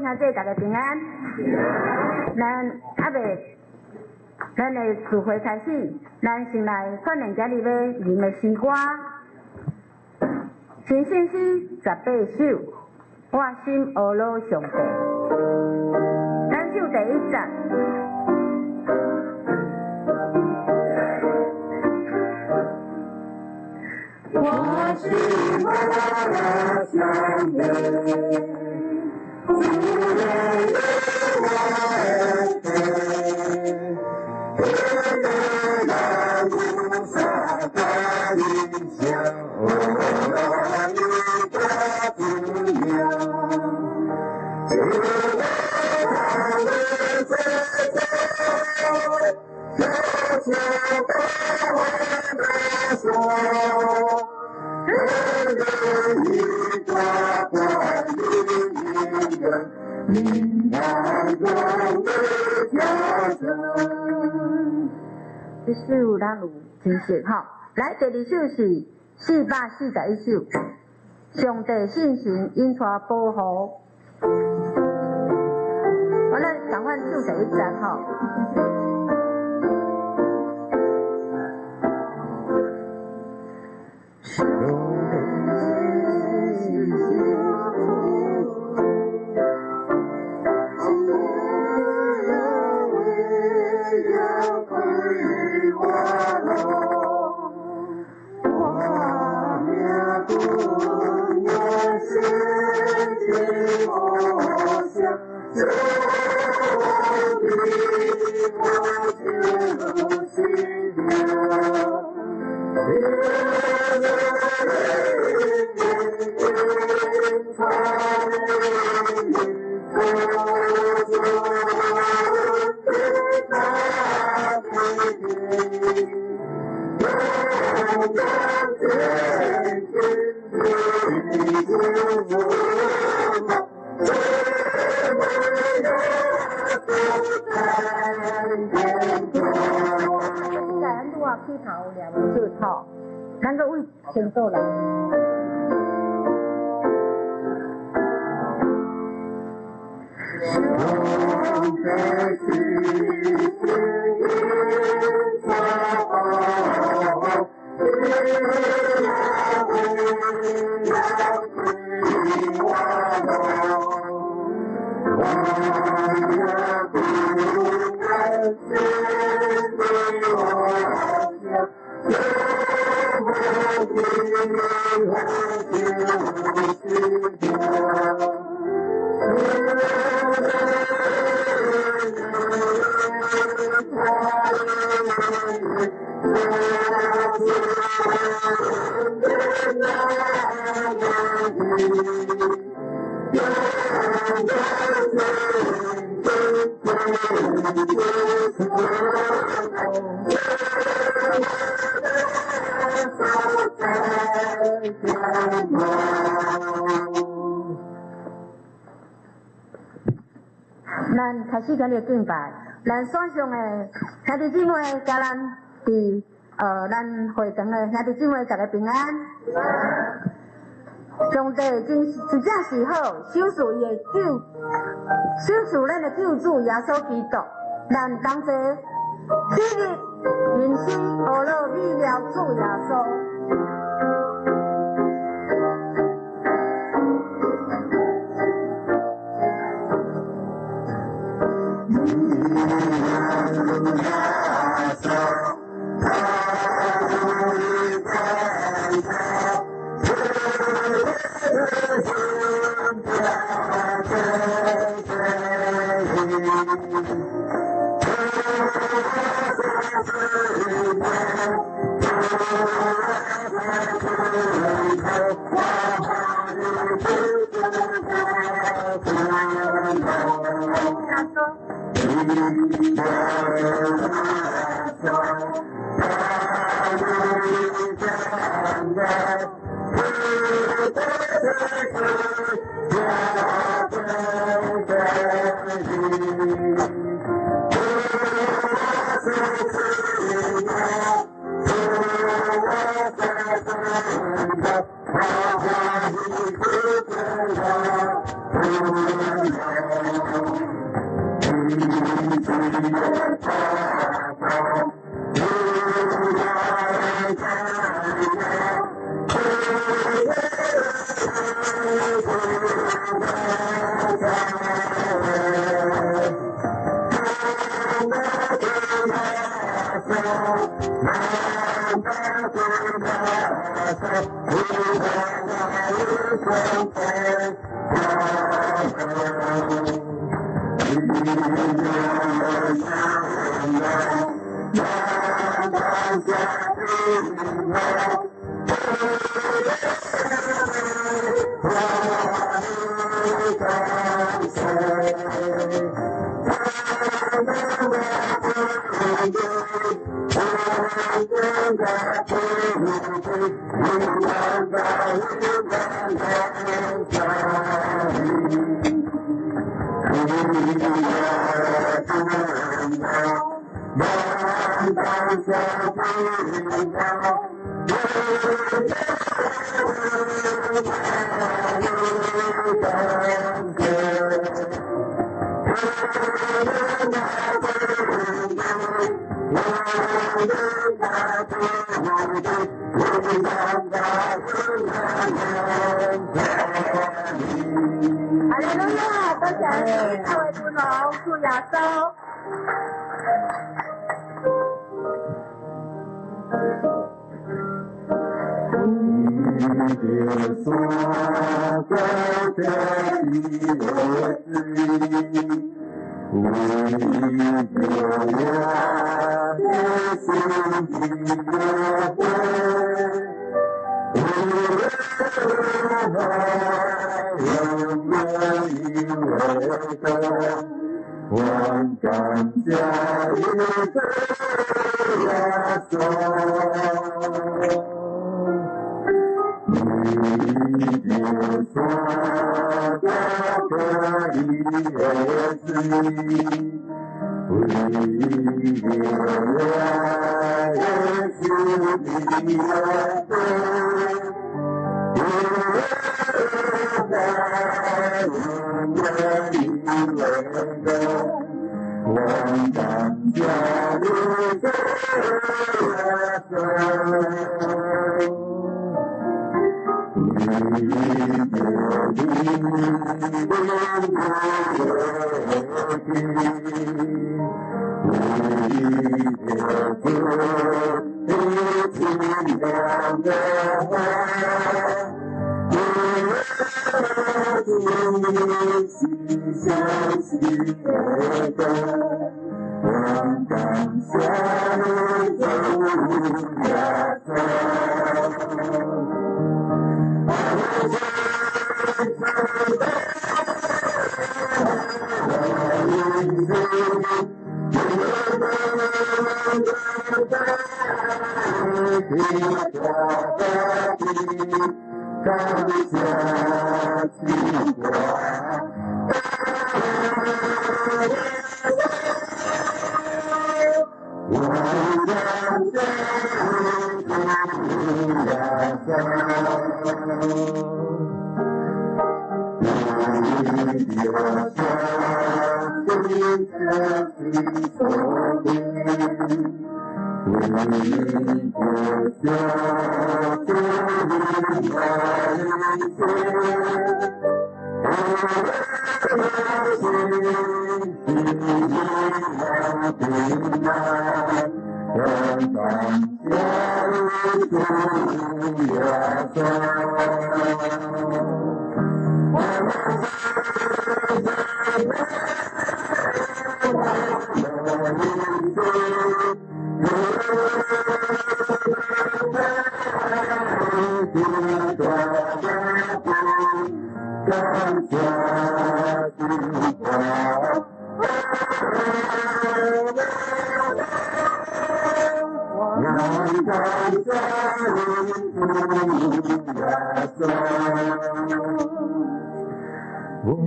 兄弟，大家平安。咱猶未，咱的聚會開始，咱先來訓練今日欲吟的詩歌。新聖詩18首，我心呵咾上帝。咱唱第一節。我心呵咾上帝，主耶我的天，得来无啥的理想，呵咾。這首咱有真熟吼，來第二首是441首，上帝信神引帶保護。我咱仝款唱第一節吼。上帝信起頭念出吼，咱閣為前倒來。上帝信神引帶保護，咱開始今日敬拜，咱線上的兄弟姊妹，佮咱佇咱會堂的兄弟姊妹，大家平安。上帝真真正是好，賞賜伊的救，賞賜咱的救主耶穌基督，咱同齊起立，吟詩呵咾美妙主耶穌。哈利路亞！多謝你，各位尊榮，主耶穌。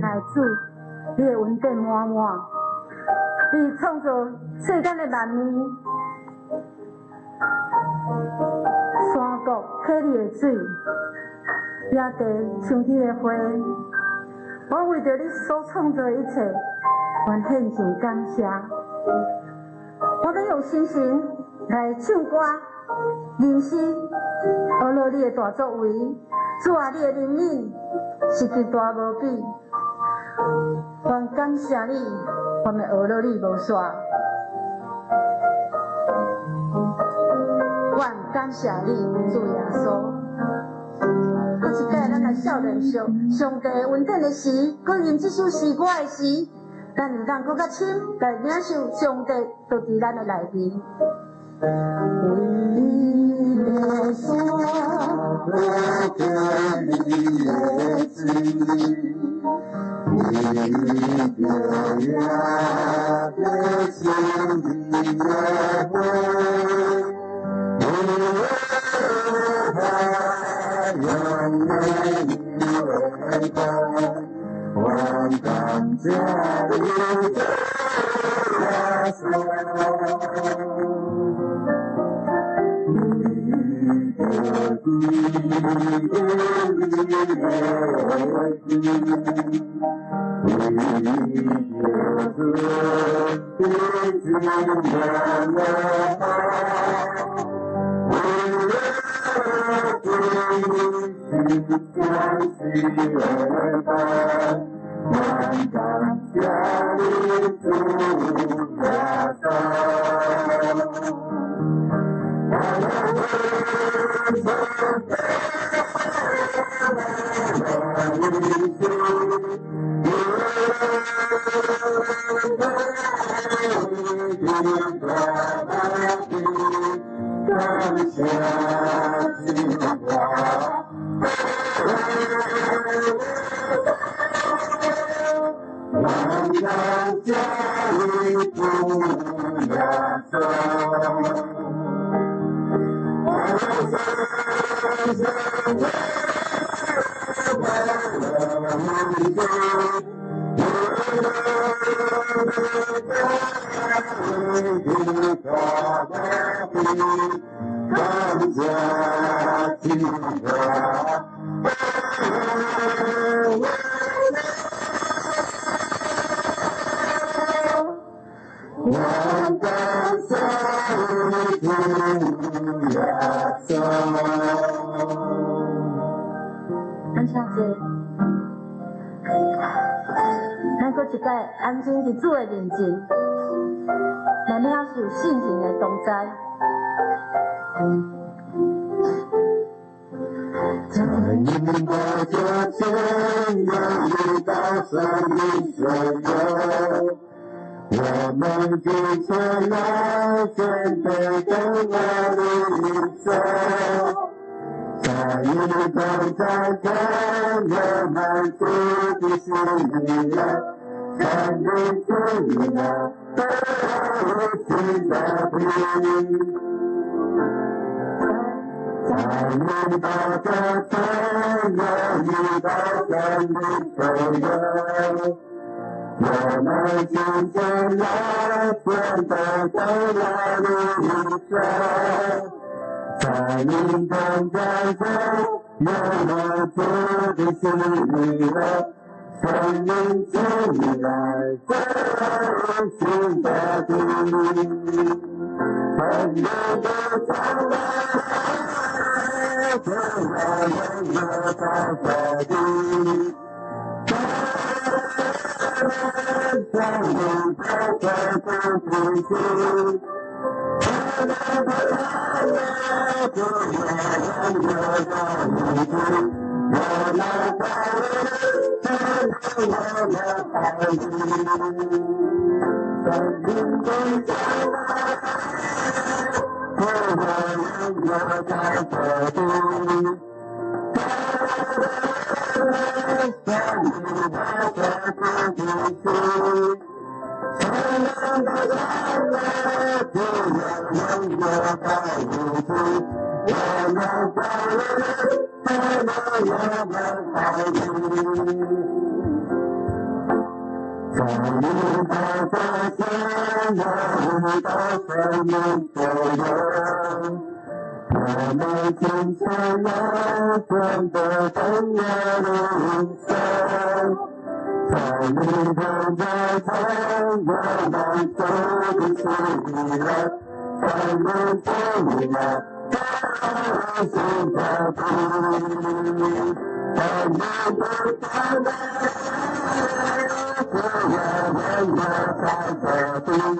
來主，你的恩典滿滿，你創造世間的萬物，山谷溪裡的水，野地香氣的花，我為著你所創造的一切，願獻上感謝。我欲用信心來唱歌、吟詩，學樂你的大作為。主啊，你的憐憫是極大無比。願感謝你，我欲學樂你無煞。願感謝你，主耶穌。閣一擺，咱來少年上上帝恩典的時，閣吟這首詩歌的時，咱會當閣較深來領受上帝就佇咱的內面。為著山，我聽你的水，為著野的青的花，為永遠的光，我感謝你耶穌。咱請坐，咱閣一擺安靜佇主的面前，來領受聖靈的同在。在你寶座前有一道生命水流，我們舉起來準備等我的領受。在你同在中有滿足的喜樂，神的子民啊，都心的平。在你寶座前有一道生命水流，我們今天來准備等我的領受。在你同在中有滿足的喜樂，神灵进来更新的地，神灵的将来，将来永远在这里。神灵的在不停。在你宝座前有一道生命水流，我们今天来准备等我的领受。在在你同在中，我们主的喜乐，在你主里心的地，在你不断的，我们在这地。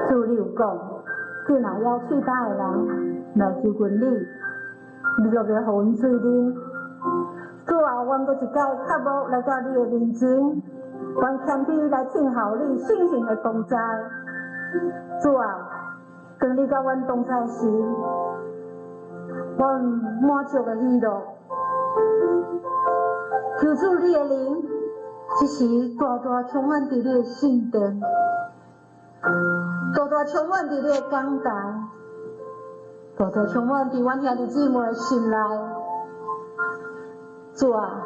主你有講，這若枵喙焦的人來求問你，你就袂予阮水啉。主啊，阮閣一擺渴慕來到你的面前，阮謙卑來聽候你聖靈的同在。主啊，當你佮阮同在時，阮滿足的喜樂。求主你的靈，這時大大充滿佇你的聖殿，大大充滿佇你的講台，大大充滿佇阮兄弟姊妹的心內。主啊，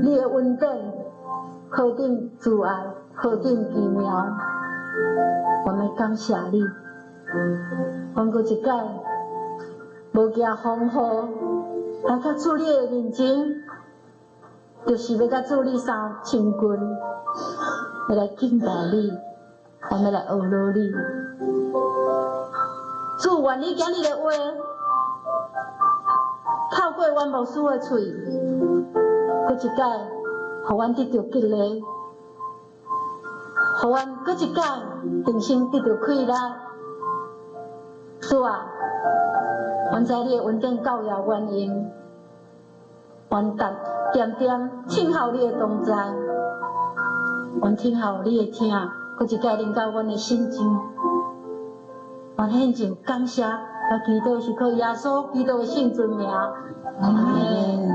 你的恩典何等慈愛，何等奇妙，我們感謝你。阮閣一擺無驚風雨，來到主你的面前，就是欲佮主你相親近，欲來敬拜你，我們來學羅你。主，願你今日的話透過阮牧師的喙，閣一擺，予阮得著激勵，予阮閣一擺重新得著氣力。主啊，阮知你的恩典夠遙遠用，阮恬恬聽候你的同在，阮聽候你的疼，閣一擺臨到阮的心上，阮獻上感謝，來祈禱是靠耶穌基督的聖尊名。阿們。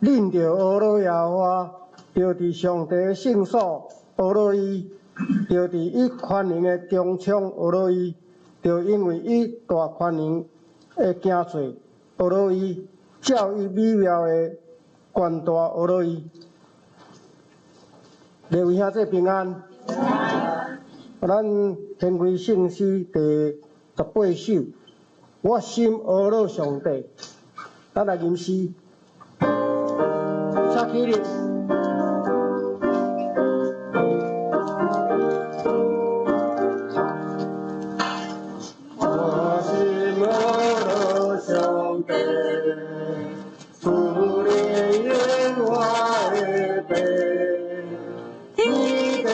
恁著呵咾耶和华，著佇上帝的聖所呵咾伊，著佇伊權能的穹蒼呵咾伊，著因為伊大權能的行做呵咾伊，照伊美妙的權大呵咾伊。各位兄弟平安。咱掀開聖詩第18首，我心呵咾上帝，咱來吟詩。請起立。我心呵咾上帝，主靈應我的父，天地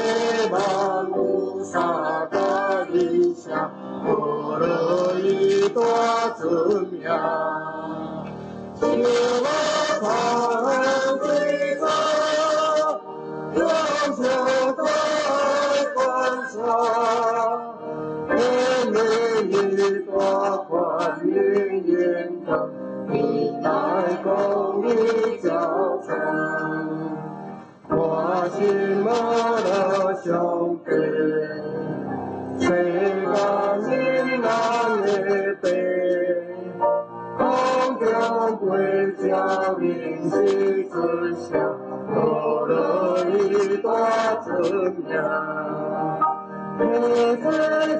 萬物三甲一聲，呵咾伊大尊名。想我藏水中，永久在观察，天命伊大权能荣光，你来公义交传。我心呵咾上帝，世间人的父，空中飞鸟鸣时出声，呵咾伊大尊名。溪水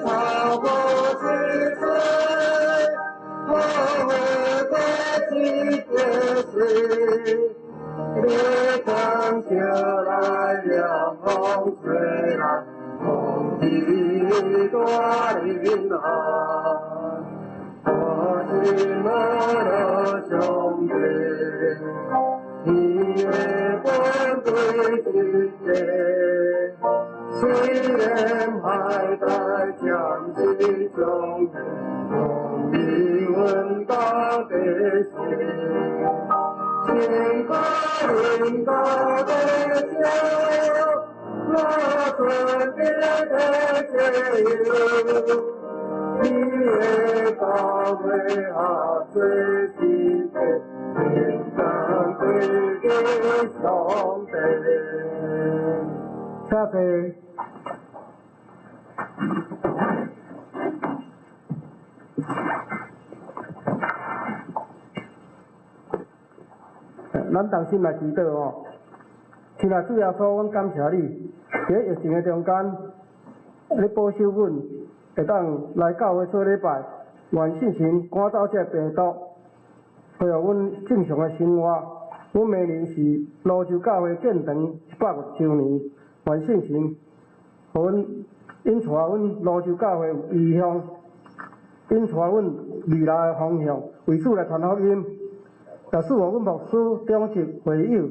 草无水水，花花果子结穗。你当叫来凉风吹来，风雨大林啊。我心呵咾上帝，你的宝贵之地，虽然海带将是中的，风雨阮到底是。天高云高的笑，我存的的自由，你的宝贵啊最珍贵，天上最的上帝。请坐。咱同心來祈禱吼，親愛主耶穌，阮感謝你，佇咧疫情的中間，你保守阮會當來教會做禮拜，願聖神趕走這個病毒，恢復阮正常的生活。阮明年是蘆洲教會建堂100周年，願聖神予阮引帶阮蘆洲教會有異象，引帶阮未來的方向，為主來傳福音。也賜予阮牧師、長執、會友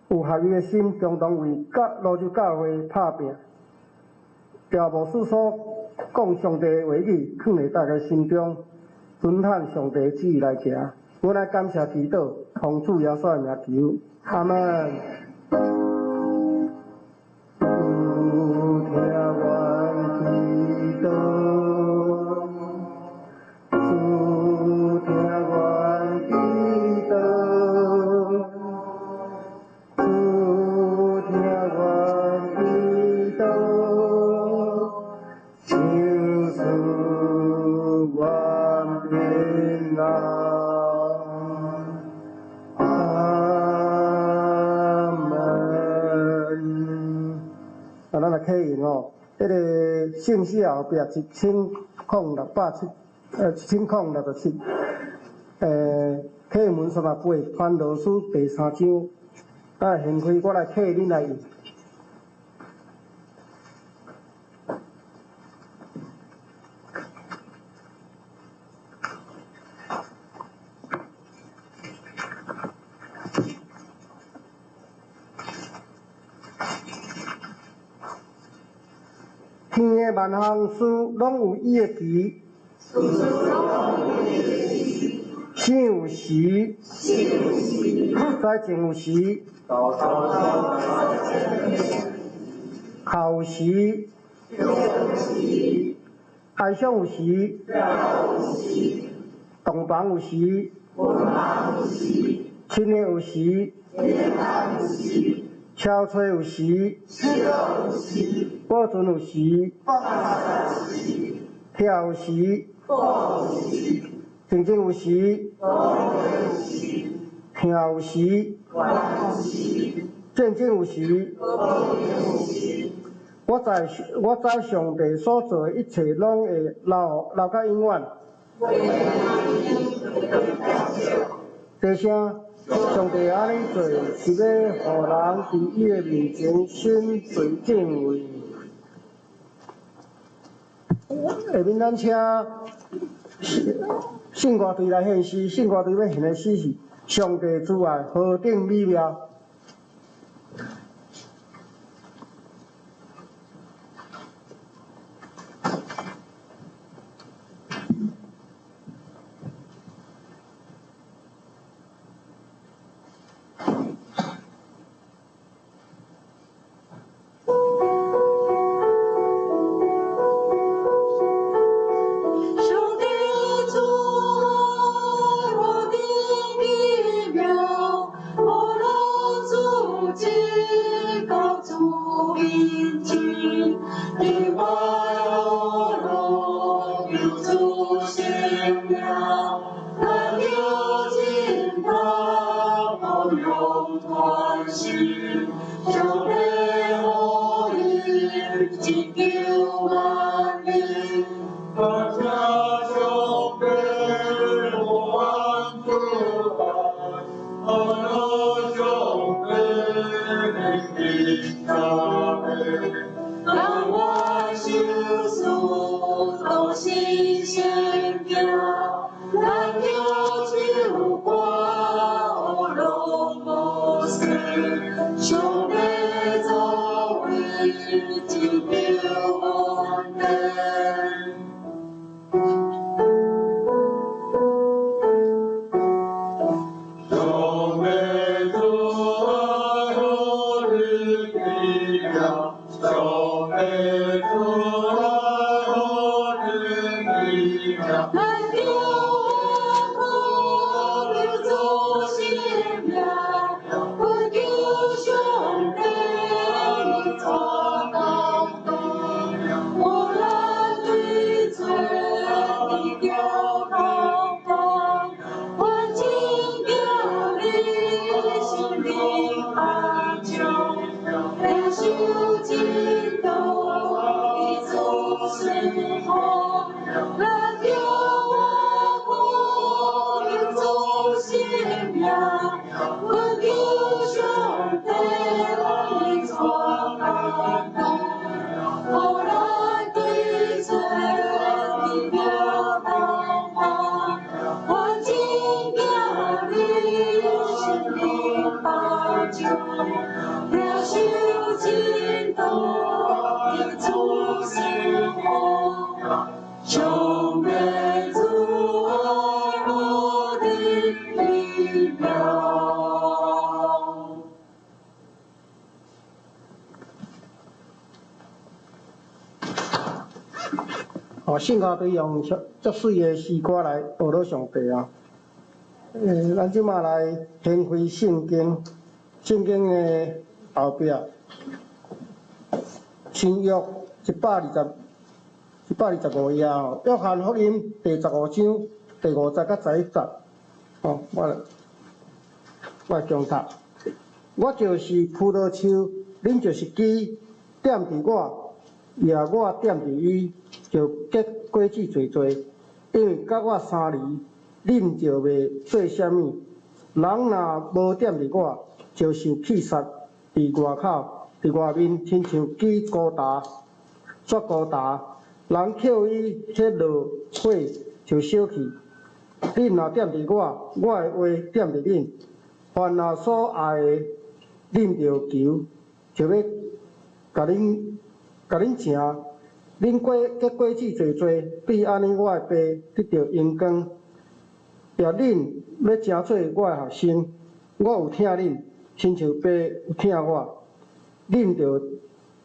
有合一的心，共同為教蘆洲教會拍拚。照牧師所講上帝的話語，囥佇大家心中，遵行上帝旨意來行。阮愛感謝祈禱，奉主耶穌的名求，阿們。主聽阮祈禱，主聽阮祈禱，主聽阮祈禱，求賜阮平安。阿們。啊，咱來啟用哦，彼個聖詩後壁1067，1067，啟文38，傳道書第三章，啊，掀開我來啟恁來用。天的萬項事攏有伊的期，生有時，栽種有時，哭有時，哀傷有時，洞房有時，親的有時，敲揣有時，保存有時，拆有時，靜靜有時，疼有時，戰爭有時。我知上帝所做的一切，攏會留到永遠。第聲，上帝按呢做，是欲予人佇伊的面前心存敬畏。下面咱請聖歌隊來獻詩，聖歌隊欲獻的詩是《上帝慈愛何等美妙》。聖歌隊用足媠的詩歌來學了上帝啊！咱這馬來掀開聖經，聖經的後壁，新約125頁吼，約翰福音第15章第5節到11節，吼，我來誦讀。我就是葡萄樹，恁就是枝，踮佇我，也我踮佇伊，就結果子濟濟。因為佮我相離，恁就袂做啥物。人若無踮佇我，就受棄殺佇外口，佇外面，親像枝孤焦，煞孤焦。人抾伊彼落火就燒去。恁若踮佇我，我的話踮佇恁，凡若所愛的，恁著求，就欲共恁成。恁結果子濟濟，對按呢我的爸得著榮光。若恁欲成做我的學生，我有疼恁，親像爸有疼我，恁著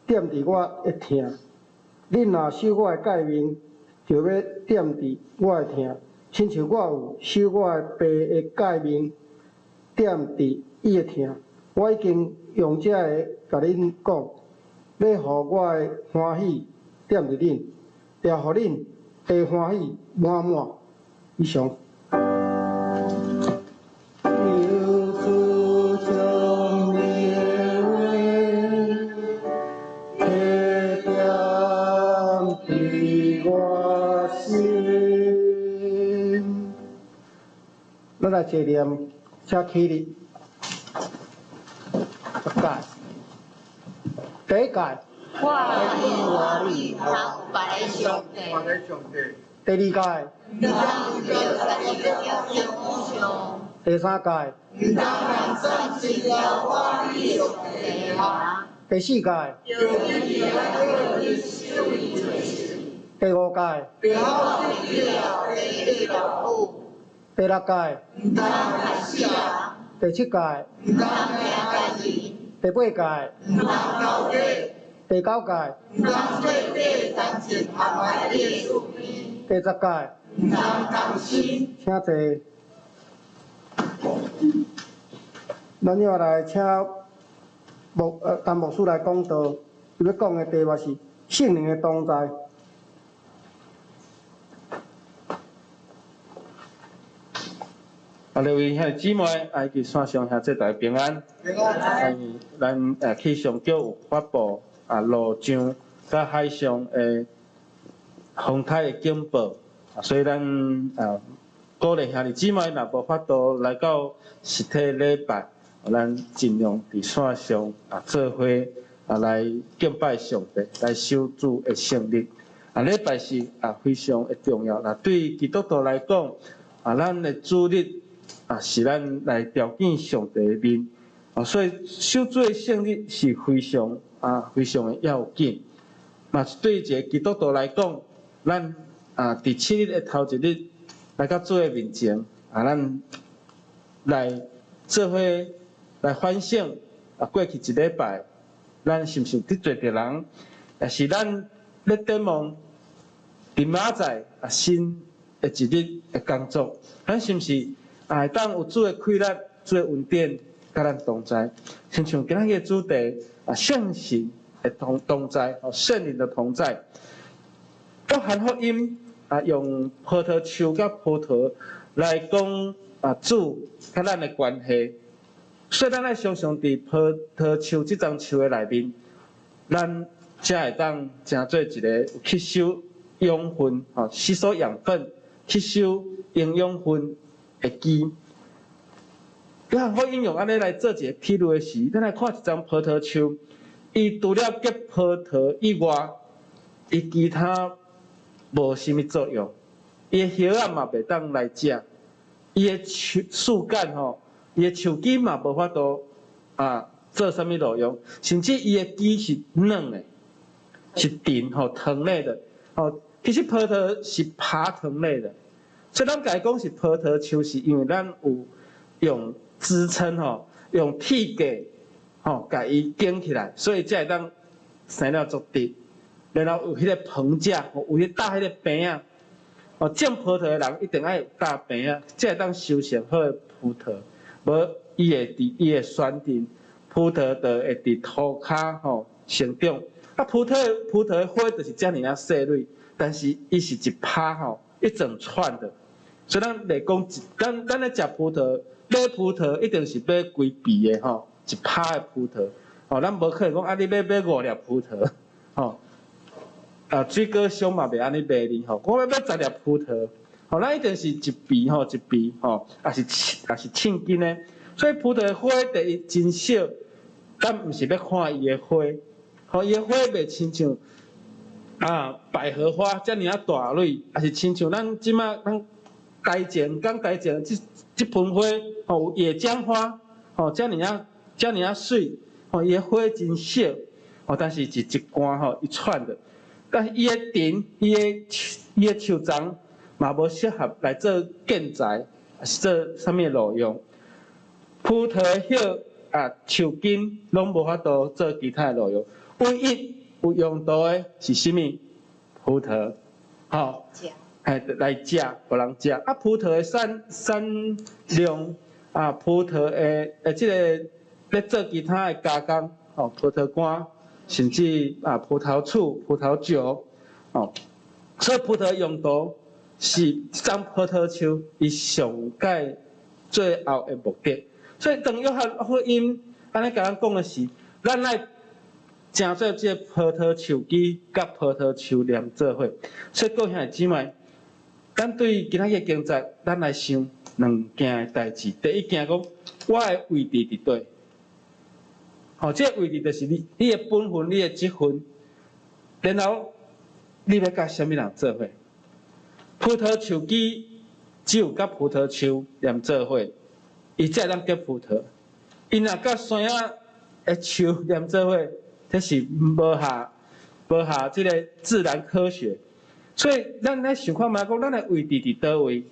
踮佇我的疼。恁若守我的誡命，就欲踮佇我的疼，親像我有守我的爸的誡命，點佇伊的疼。我已經用這个共恁講，欲予我的歡喜點佇恁，也予恁的歡喜滿滿。以上。求主將你的話體點佇我心。咱來齊念，請起立。一誡，第一誡。我愛你較別个上帝。第二誡。毋通著家己的偶像。第三誡。毋通人算計了我你上帝的名。第四誡。第五誡。第六誡。第七誡。第八誡。第九誡。第十誡。請坐。咱又來請陳牧師來講道，伊欲講的題目是聖靈的同在。啊，各位兄弟姊妹，啊，以及線上兄弟大家平安。平安。咱氣象局有發布啊，陸上佮海上的風颱的警報，所以咱鼓勵兄弟姊妹，若無法度來到實體禮拜，咱盡量佇線上啊做伙啊來敬拜上帝，來守主的聖日。啊，禮拜是啊非常的重要。若對基督徒來講，啊，咱的主日啊是咱來朝見上帝的面，啊，所以守主的聖日是非常啊非常的要緊。嘛是對一个基督徒來講，咱啊佇七日的頭一日來到主的面前，啊，咱來做伙來反省啊過去一禮拜，咱是毋是有得罪著人？也是咱咧展望佇明仔載啊新的一日的工作，咱是毋是啊會當有主的氣力、主的恩典佮咱同在？親像今仔日的主題啊，聖神的同在，聖靈的同在。約翰福音啊，用葡萄樹佮葡萄來講啊，主佮咱的關係。所以咱愛常常佇葡萄樹這欉樹的內面，咱才會當成做一个有吸收養分、吼吸收養分、吸收營養分的枝。約翰福音用按呢來做一个譬喻的時，咱來看一欉葡萄樹，伊除了結葡萄以外，伊其他無啥物作用，伊的葉仔嘛袂當來食，伊的樹幹吼，伊的樹枝嘛無法度啊做啥物路用，甚至伊的枝是軟的，是甜吼糖類的，吼其實葡萄是爬藤類的，所以咱共伊講是葡萄樹，是因為咱有用支撐吼，用鐵架吼，共伊頂起來，所以才會當生了足直。然後有彼個棚架，有彼搭彼個棚仔，哦，種葡萄的人一定愛有搭棚仔，才會當收成好的葡萄。無伊會佇伊會懸佇葡萄就會佇塗跤吼成長。啊，葡萄的花就是遮爾仔細蕊，但是伊是一趴吼，一整串的。所以咱來講，咱咧食葡萄，買葡萄一定是買規皮的吼，一趴的葡萄。吼，咱無可能講啊，你買五粒葡萄，吼。啊，水果商嘛袂按呢賣哩吼，我欲買10粒葡萄，吼，咱一定是一皮吼，一皮吼，也是稱斤的。所以葡萄的花第一真少，咱毋是欲看伊的花，吼，伊的花袂親像啊百合花遮爾仔大蕊，也是親像咱這馬咱台前講台前這盆花，吼，有野薑花，吼，遮爾仔遮爾仔媠，吼，伊的花真小，吼，但是是一竿吼一串的。但是伊的藤，伊的樹欉嘛無適合來做建材，是做啥物路用。葡萄的葉啊樹根攏無法度做其他的路用，唯一有用途的是啥物？葡萄，吼，係來食，予人食。啊，葡萄的產量啊，葡萄的這个咧做其他的加工，吼，葡萄乾，甚至啊葡萄醋、葡萄酒，哦，所以葡萄用途是這種葡萄樹伊上蓋最後的目的。所以當約翰福音按呢共咱講的是，咱愛成做這个葡萄樹枝佮葡萄樹連做伙。所以各位兄弟姊妹，咱對今仔日經節，咱來想兩件的代誌。第一件講，我的位置佇佗？吼，這个位置就是你，你的本分，你的職分，然後你欲佮啥物人做伙？葡萄樹枝只有佮葡萄樹連做伙，伊才會當結葡萄。伊若佮山仔的樹連做伙，這是無合這个自然科學。所以咱來想看覓講，咱的位置佇佗位？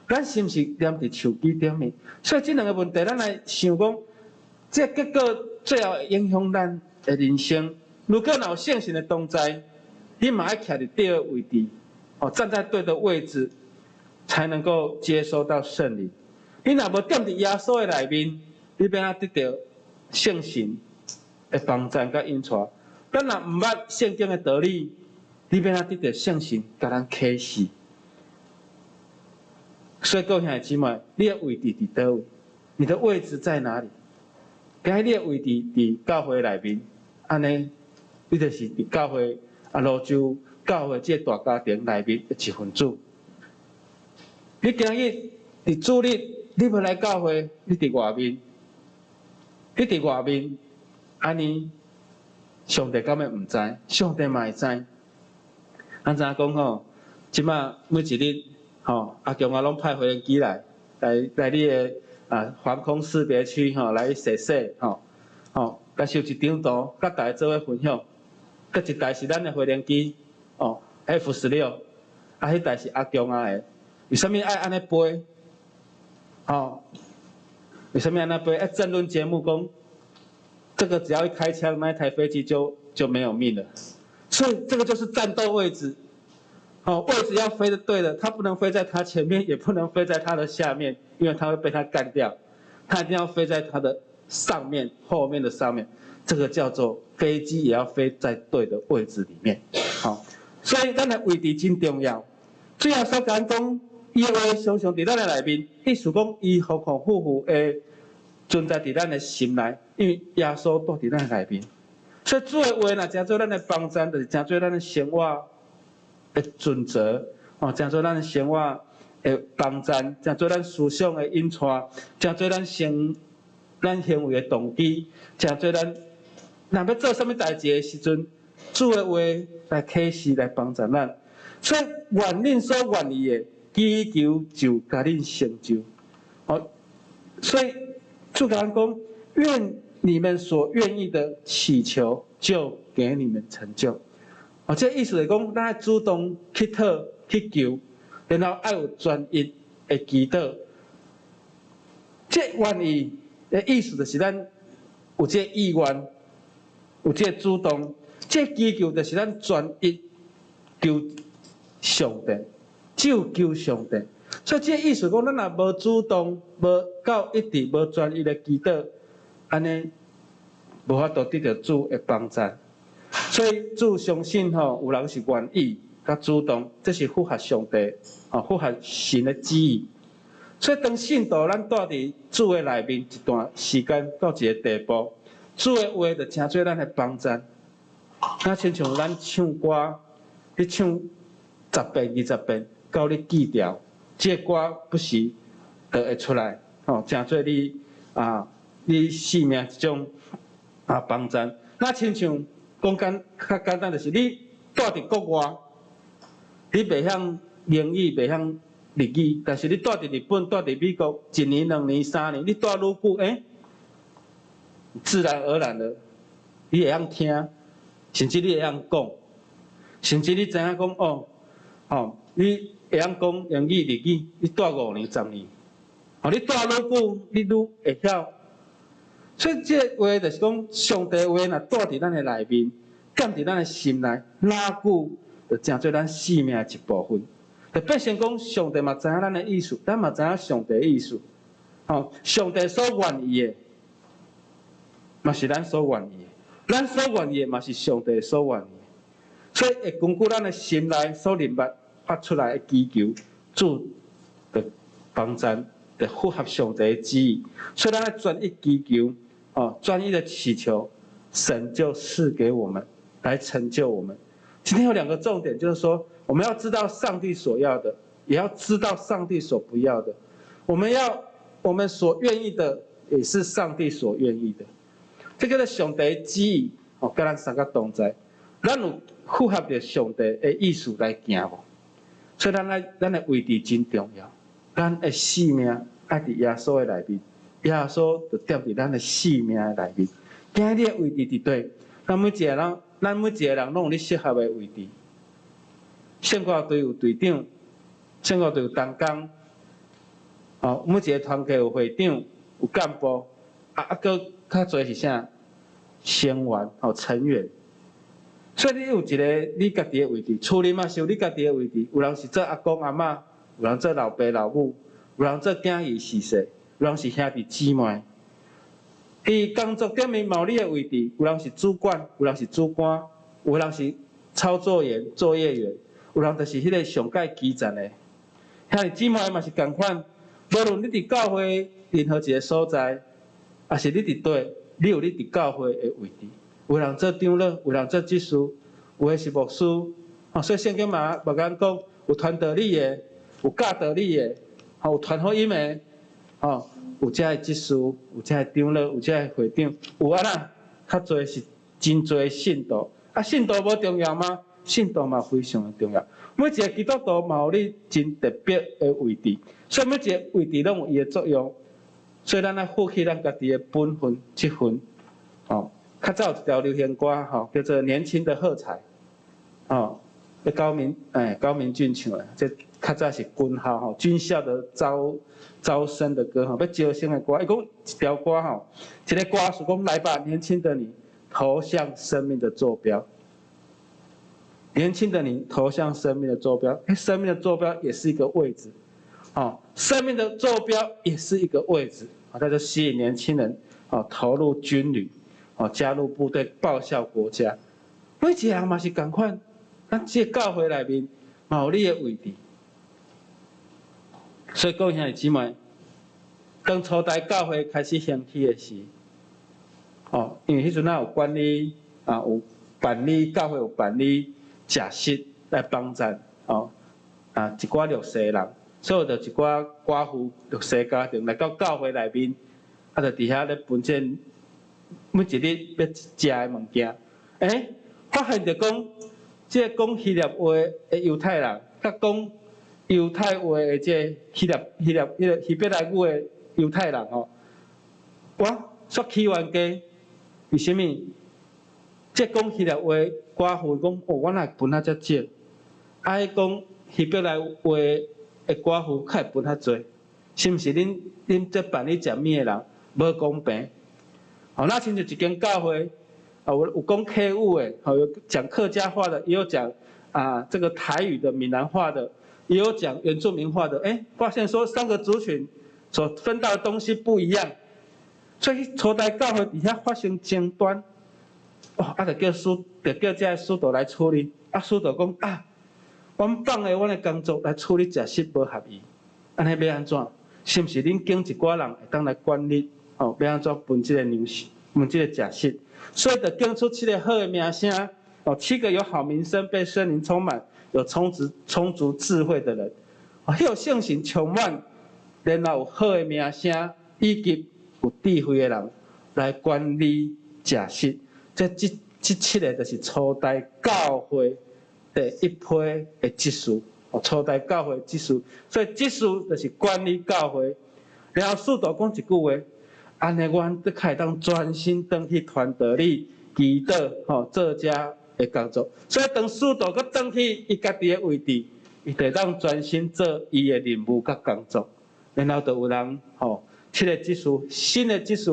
咱是毋是連佇樹枝頂面？所以這兩个問題，咱來想講，這個結果最後會影響咱的人生。如果若有聖神的同在，你嘛愛徛佇對的位置，哦，站在對的位置，才能夠接收到聖靈。你若無踮佇耶穌的內面，你欲按怎得著聖神的幫贊佮引帶？咱若毋捌聖經的道理，你欲按怎得著聖神共咱啟示？所以各位兄弟姊妹，你的位置佇佗位？你的位置在哪裡？今日你的位置佇教會內面，按呢，你就是佇教會啊，蘆洲教會這个大家庭內面的一份子。你今日佇主日，你欲來教會，你佇外面，你佇外面，按呢，上帝敢會毋知？上帝嘛會知。咱知影講吼，這馬每一日吼，阿強啊攏派飛機來，來你的啊防空識別區吼來踅踅吼，吼，共翕一張圖，佮大家做伙分享。閣一台是咱的飛行機，哦，F-16，啊，彼台是阿強仔的。為啥物愛按呢飛？吼，為啥物按呢飛？啊，政論節目講，這個只要一開槍，那一台飛機就沒有命了。所以這個就是戰鬥位置，哦，位置要飛的對的，它不能飛在它前面，也不能飛在它的下面，因為它會被它幹掉。它一定要飛在它的上面，後面的上面。這個叫做飛機也要飛在對的位置裡面。好，所以咱的位置真重要。主耶穌講講，伊的話常常佇咱的內面，意思講伊豐豐富富會存在佇咱的心內，因為耶穌住佇咱的內面。所以主的話若成做咱的幫贊，就是成做咱的生活的準則，哦，成做咱的生活的幫贊，成做咱思想的引帶，成做咱行為的動機，成做咱若欲做啥物代誌的時陣，主的話來啟示來幫助咱。所以願恁所願意的，祈求就共恁成就。哦，所以主共咱講，願你們所願意的祈求，就給你們成就。哦，這個意思是講，咱愛主動去討去求，然後愛有專一的祈禱。這願意的意思就是咱有這個意願，有這個主動。這個祈求就是咱專一求上帝，只有求上帝。所以這個意思講，咱若無主動、無夠一致、無專一的祈禱，按呢無法度得著主的幫助。所以主相信吼，有人是願意佮主動，這是符合上帝，吼符合神的旨意。所以當信徒咱蹛佇主的內面一段時間到一个地步，主的話就成做咱的幫贊。那親像咱唱歌，你唱10遍、20遍，到你記牢，這个歌不時就會出來，吼，成做你啊，你生命一種啊幫贊。那親像講較簡單，就是你蹛佇國外，你袂曉英語，袂曉日語，但是你蹛佇日本、蹛佇美國，一年、兩年、3年，你蹛愈久，欸，自然而然的，你會曉聽，甚至你會曉講，甚至你知影講哦，吼，你會曉講英語、日語，你蹛5年、10年，吼，你蹛愈久，你愈會曉。所以這个話就是講，上帝話若蹛佇咱的內面，踮佇咱的心內，偌久就成做咱生命的一部分。就變成講，上帝嘛知影咱的意思，咱嘛知影上帝的意思。吼，上帝所願意的，嘛是咱所願意的；咱所願意的，嘛是上帝所願意的。所以會根據咱的心內所認捌發出來的祈求，主就幫贊，就符合上帝的旨意。所以咱愛專一祈求，哦，專一的祈求，神就賜給我們，來成就我們。今天有兩個重點，就是說我們要知道上帝所要的，也要知道上帝所不要的。我們要我們所願意的，也是上帝所願意的。這個是上帝的旨意，哦，佮咱三個同在，咱有符合著上帝的意思來行無？所以咱愛咱的位置真重要，咱的性命愛佇耶穌的內面，耶穌就踮佇咱的性命的內面。今日你的位置佇佗？咱每一個人，咱每一個人攏有你適合的位置。聖歌隊有隊長，聖歌隊有同工，哦，每一個團契有會長、有幹部，啊啊，閣較濟是啥？成員哦，成員。所以你有一個你家己的位置，厝裡嘛是有你家己的位置。有人是做阿公阿嬤，有人做老爸老母，有人做囝兒媳婿，有人是兄弟姊妹。佇工作頂面嘛有你的位置，有人是主管，有人是主管，有人是操作員、作業員，有人就是彼個上蓋基層的。兄弟姊妹嘛是仝款，無論你佇教會任何一個所在，抑是你佇佗，你有你佇教會的位置。有人做長老，有人做執事，有的是牧師。哦，所以聖經嘛嘛共咱講，有傳道理的，有教道理的，吼，有傳福音的，吼，有遮的執事，有遮的長老，有遮的會長，有按怎？較濟是真濟信徒。啊，信徒無重要嗎？信徒嘛非常的重要。每一個基督徒嘛有你真特別的位置，所以每一個位置攏有伊的作用。所以咱愛負起咱家己的本分、職分，吼。較早有一條流行歌，吼，叫做《年輕的喝彩》，吼，高明哎高明駿唱的，這較早是軍校吼，軍校的招生的歌吼，欲招生的歌。伊講一條歌吼，一个歌詞講來吧，年輕的你，投向生命的坐標。年輕的你投向生命的坐標，欸，生命的坐標也是一個位置，哦，生命的坐標也是一個位置，啊，它就吸引年輕人，哦，投入軍旅，哦，加入部隊報效國家。每一個人嘛是仝款，咱這個教會內面嘛有你的位置。所以各位兄弟姊妹，當初代教會開始興起的時，哦，因為彼陣仔有管理啊，有辦理教會有辦理食食來幫贊，哦，啊，一寡弱勢人，所以就一寡寡婦弱勢家庭來到教會內面，啊，就佇遐咧分這每一日欲食的物件，欸，發現著講，這個講希臘話的猶太人，佮講猶太話的這個希臘希臘彼个希伯來語的猶太人吼，哇，煞起冤家，為啥物？這講希臘話寡婦講，哦，我哪會分較遮少？啊，彼講希伯來話的寡婦較會分較濟，是毋是恁恁這辦理食物的人無公平？哦，那親像一間教會，啊，有講客語的，吼，有講客家話的，也有講啊這個台語的、閩南話的，也有講原住民話的。欸，發現說三個族群所分到的東西不一樣，所以初代教會佇遐發生爭端。哦，啊，就叫使，就叫這个使徒來處理。啊，使徒講啊，阮放下阮的工作來處理食食無合意，按呢欲按怎？是毋是恁揀一寡人會當來管理？哦，欲按怎分這个糧食，分這个食食？所以就揀出七個好的名聲，哦，七個有好名聲、被聖靈充滿、有充足智慧的人，哦，彼個聖神充滿，然後有好的名聲，以及有智慧的人來管理食食。這這這七個就是初代教會第一批的執事，哦，初代教會執事，所以執事就是管理教會。然後使徒講一句話，按呢，阮閣較會當專心轉去傳道理、祈禱，吼，做遮的工作。所以當使徒閣轉去伊家己的位置，伊就會當專心做伊的任務佮工作。然後就有人吼，七個執事，新的執事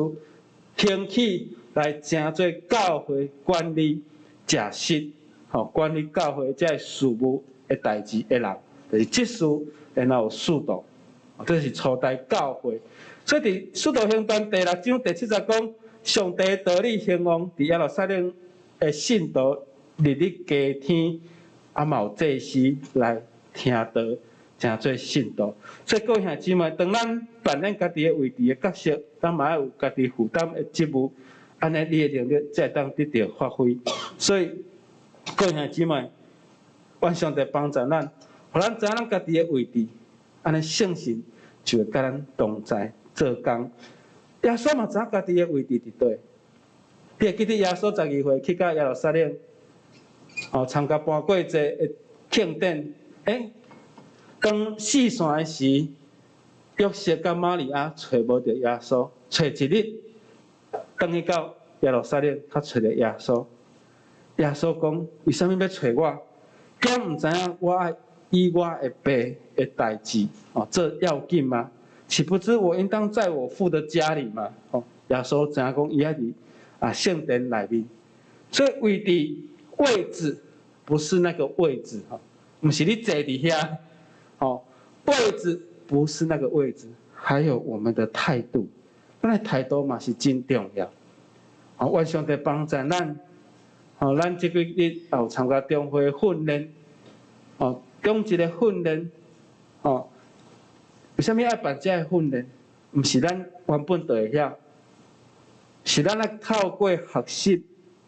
興起來成做教會管理食食，吼，管理教會這个事務的代誌的人，就是執事，然後有使徒，這是初代教會。所以佇使徒行傳第六章第七節講，上帝道理興旺，佇耶路撒冷的信徒日日加添，啊嘛有祭司來聽道，成做信徒。所以各位兄弟姊妹，當咱扮演家己的位置的角色，咱嘛愛有家己負擔的職務，按呢你的能力才會當得著發揮。所以各位兄弟姊妹，願上帝幫助咱，予咱知影咱家己的位置，按呢聖神就會佮咱同在做工。耶穌嘛知影家己的位置佇佗。你會記得耶穌12歲去到耶路撒冷，哦，參加盤過節的慶典。當四散的時，約瑟佮瑪利亞揣無著耶穌，揣一日，轉去到耶路撒冷，才揣著耶穌。耶穌講：為啥物欲揣我？敢毋知影我愛以我的爸的代誌哦做要緊嗎？豈不知我應當在我父的家裡嗎？哦，耶穌知影講伊愛佇聖殿內面，所以位置位置不是那個位置吼，毋是你坐佇遐，吼，位置不是那個位置，還有我們的態度，咱的態度嘛是真重要。好，願上帝幫助咱，吼，咱這幾日也有參加中會訓練，哦，中一個訓練，哦，為啥物愛辦這个訓練？毋是咱原本就會曉，是咱愛透過學習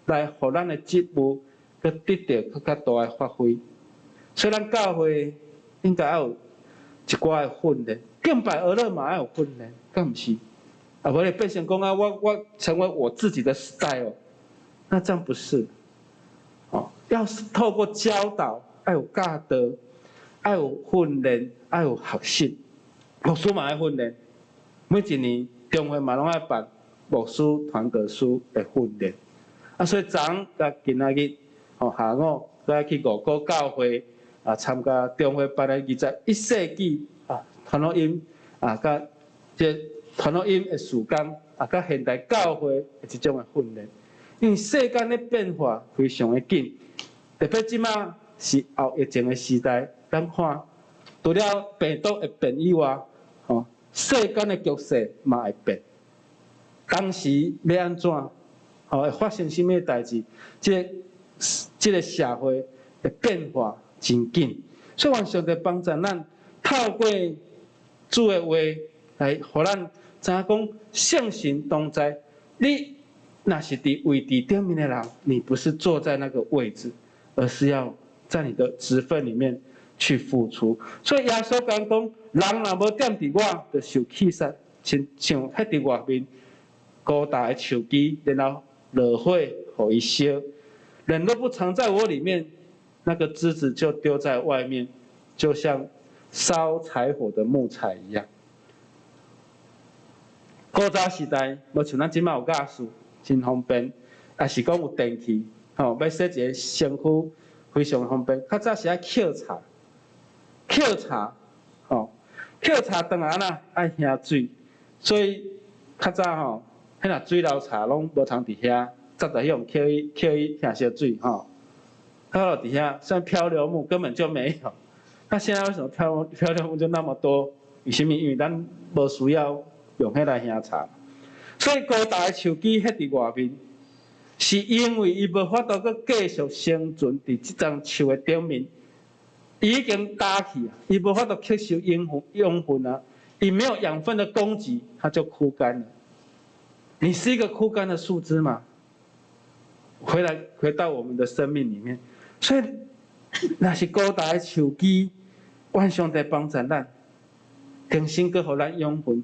來予咱的職務閣得著閣較大的發揮。所以咱教會應該愛有一寡的訓練，敬拜學了嘛愛有訓練，敢毋是？啊，無你變成講啊，我成為我自己的 style，那這樣不是。哦，要是透過教導，愛有教導，愛有訓練，愛有學習。牧師嘛愛訓練，每一年中會嘛攏愛辦牧師傳道師的訓練。啊，所以昨昏佮今仔日，吼下午，閣愛去五股教會啊參加中會辦的21世紀啊傳福音啊，佮這傳福音的事工啊，佮現代教會的這種的訓練。因為世間的變化非常的緊，特別這馬是後疫情的時代，咱看除了病毒會變以外，吼世間的局勢嘛會變。當時欲按怎，吼會發生啥物代誌？這個社會的變化真緊，所以願上帝幫助咱，透過主的話來，予咱知影講聖神同在。你若是佇位置頂面的人，你不是坐在那個位置，而是要在你的職分裡面去付出。所以耶穌講講，人若無踮佇我，就受棄殺，親像彼佇外面孤焦的樹枝，然後落火予伊燒。人若不藏在我裡面，那個枝子就丟在外面，就像燒柴火的木材一樣。古早時代，無像咱這馬有瓦斯，真方便，抑是講有電器，吼，欲洗一个身軀非常方便。較早是愛抾柴，抾柴，吼，抾柴轉來按怎愛燃水，所以較早吼，彼若水流柴攏無通佇遐，雜在彼種抾去抾去燃燒水吼，漂流佇遐，像漂流木根本就沒有。那現在為什麼漂流木就那麼多？為啥物？因為咱無需要用彼來燃柴。所以孤焦的樹枝彼佇外面，是因為伊無法度閣繼續生存佇這叢樹的頂面，伊已經焦去啊，伊無法度吸收養分啊，伊沒有養分的供給，它就枯乾了。你是一個枯乾的樹枝嗎？回來回到我們的生命裡面，所以若是孤焦的樹枝，願上帝幫助咱，重新閣予咱養分。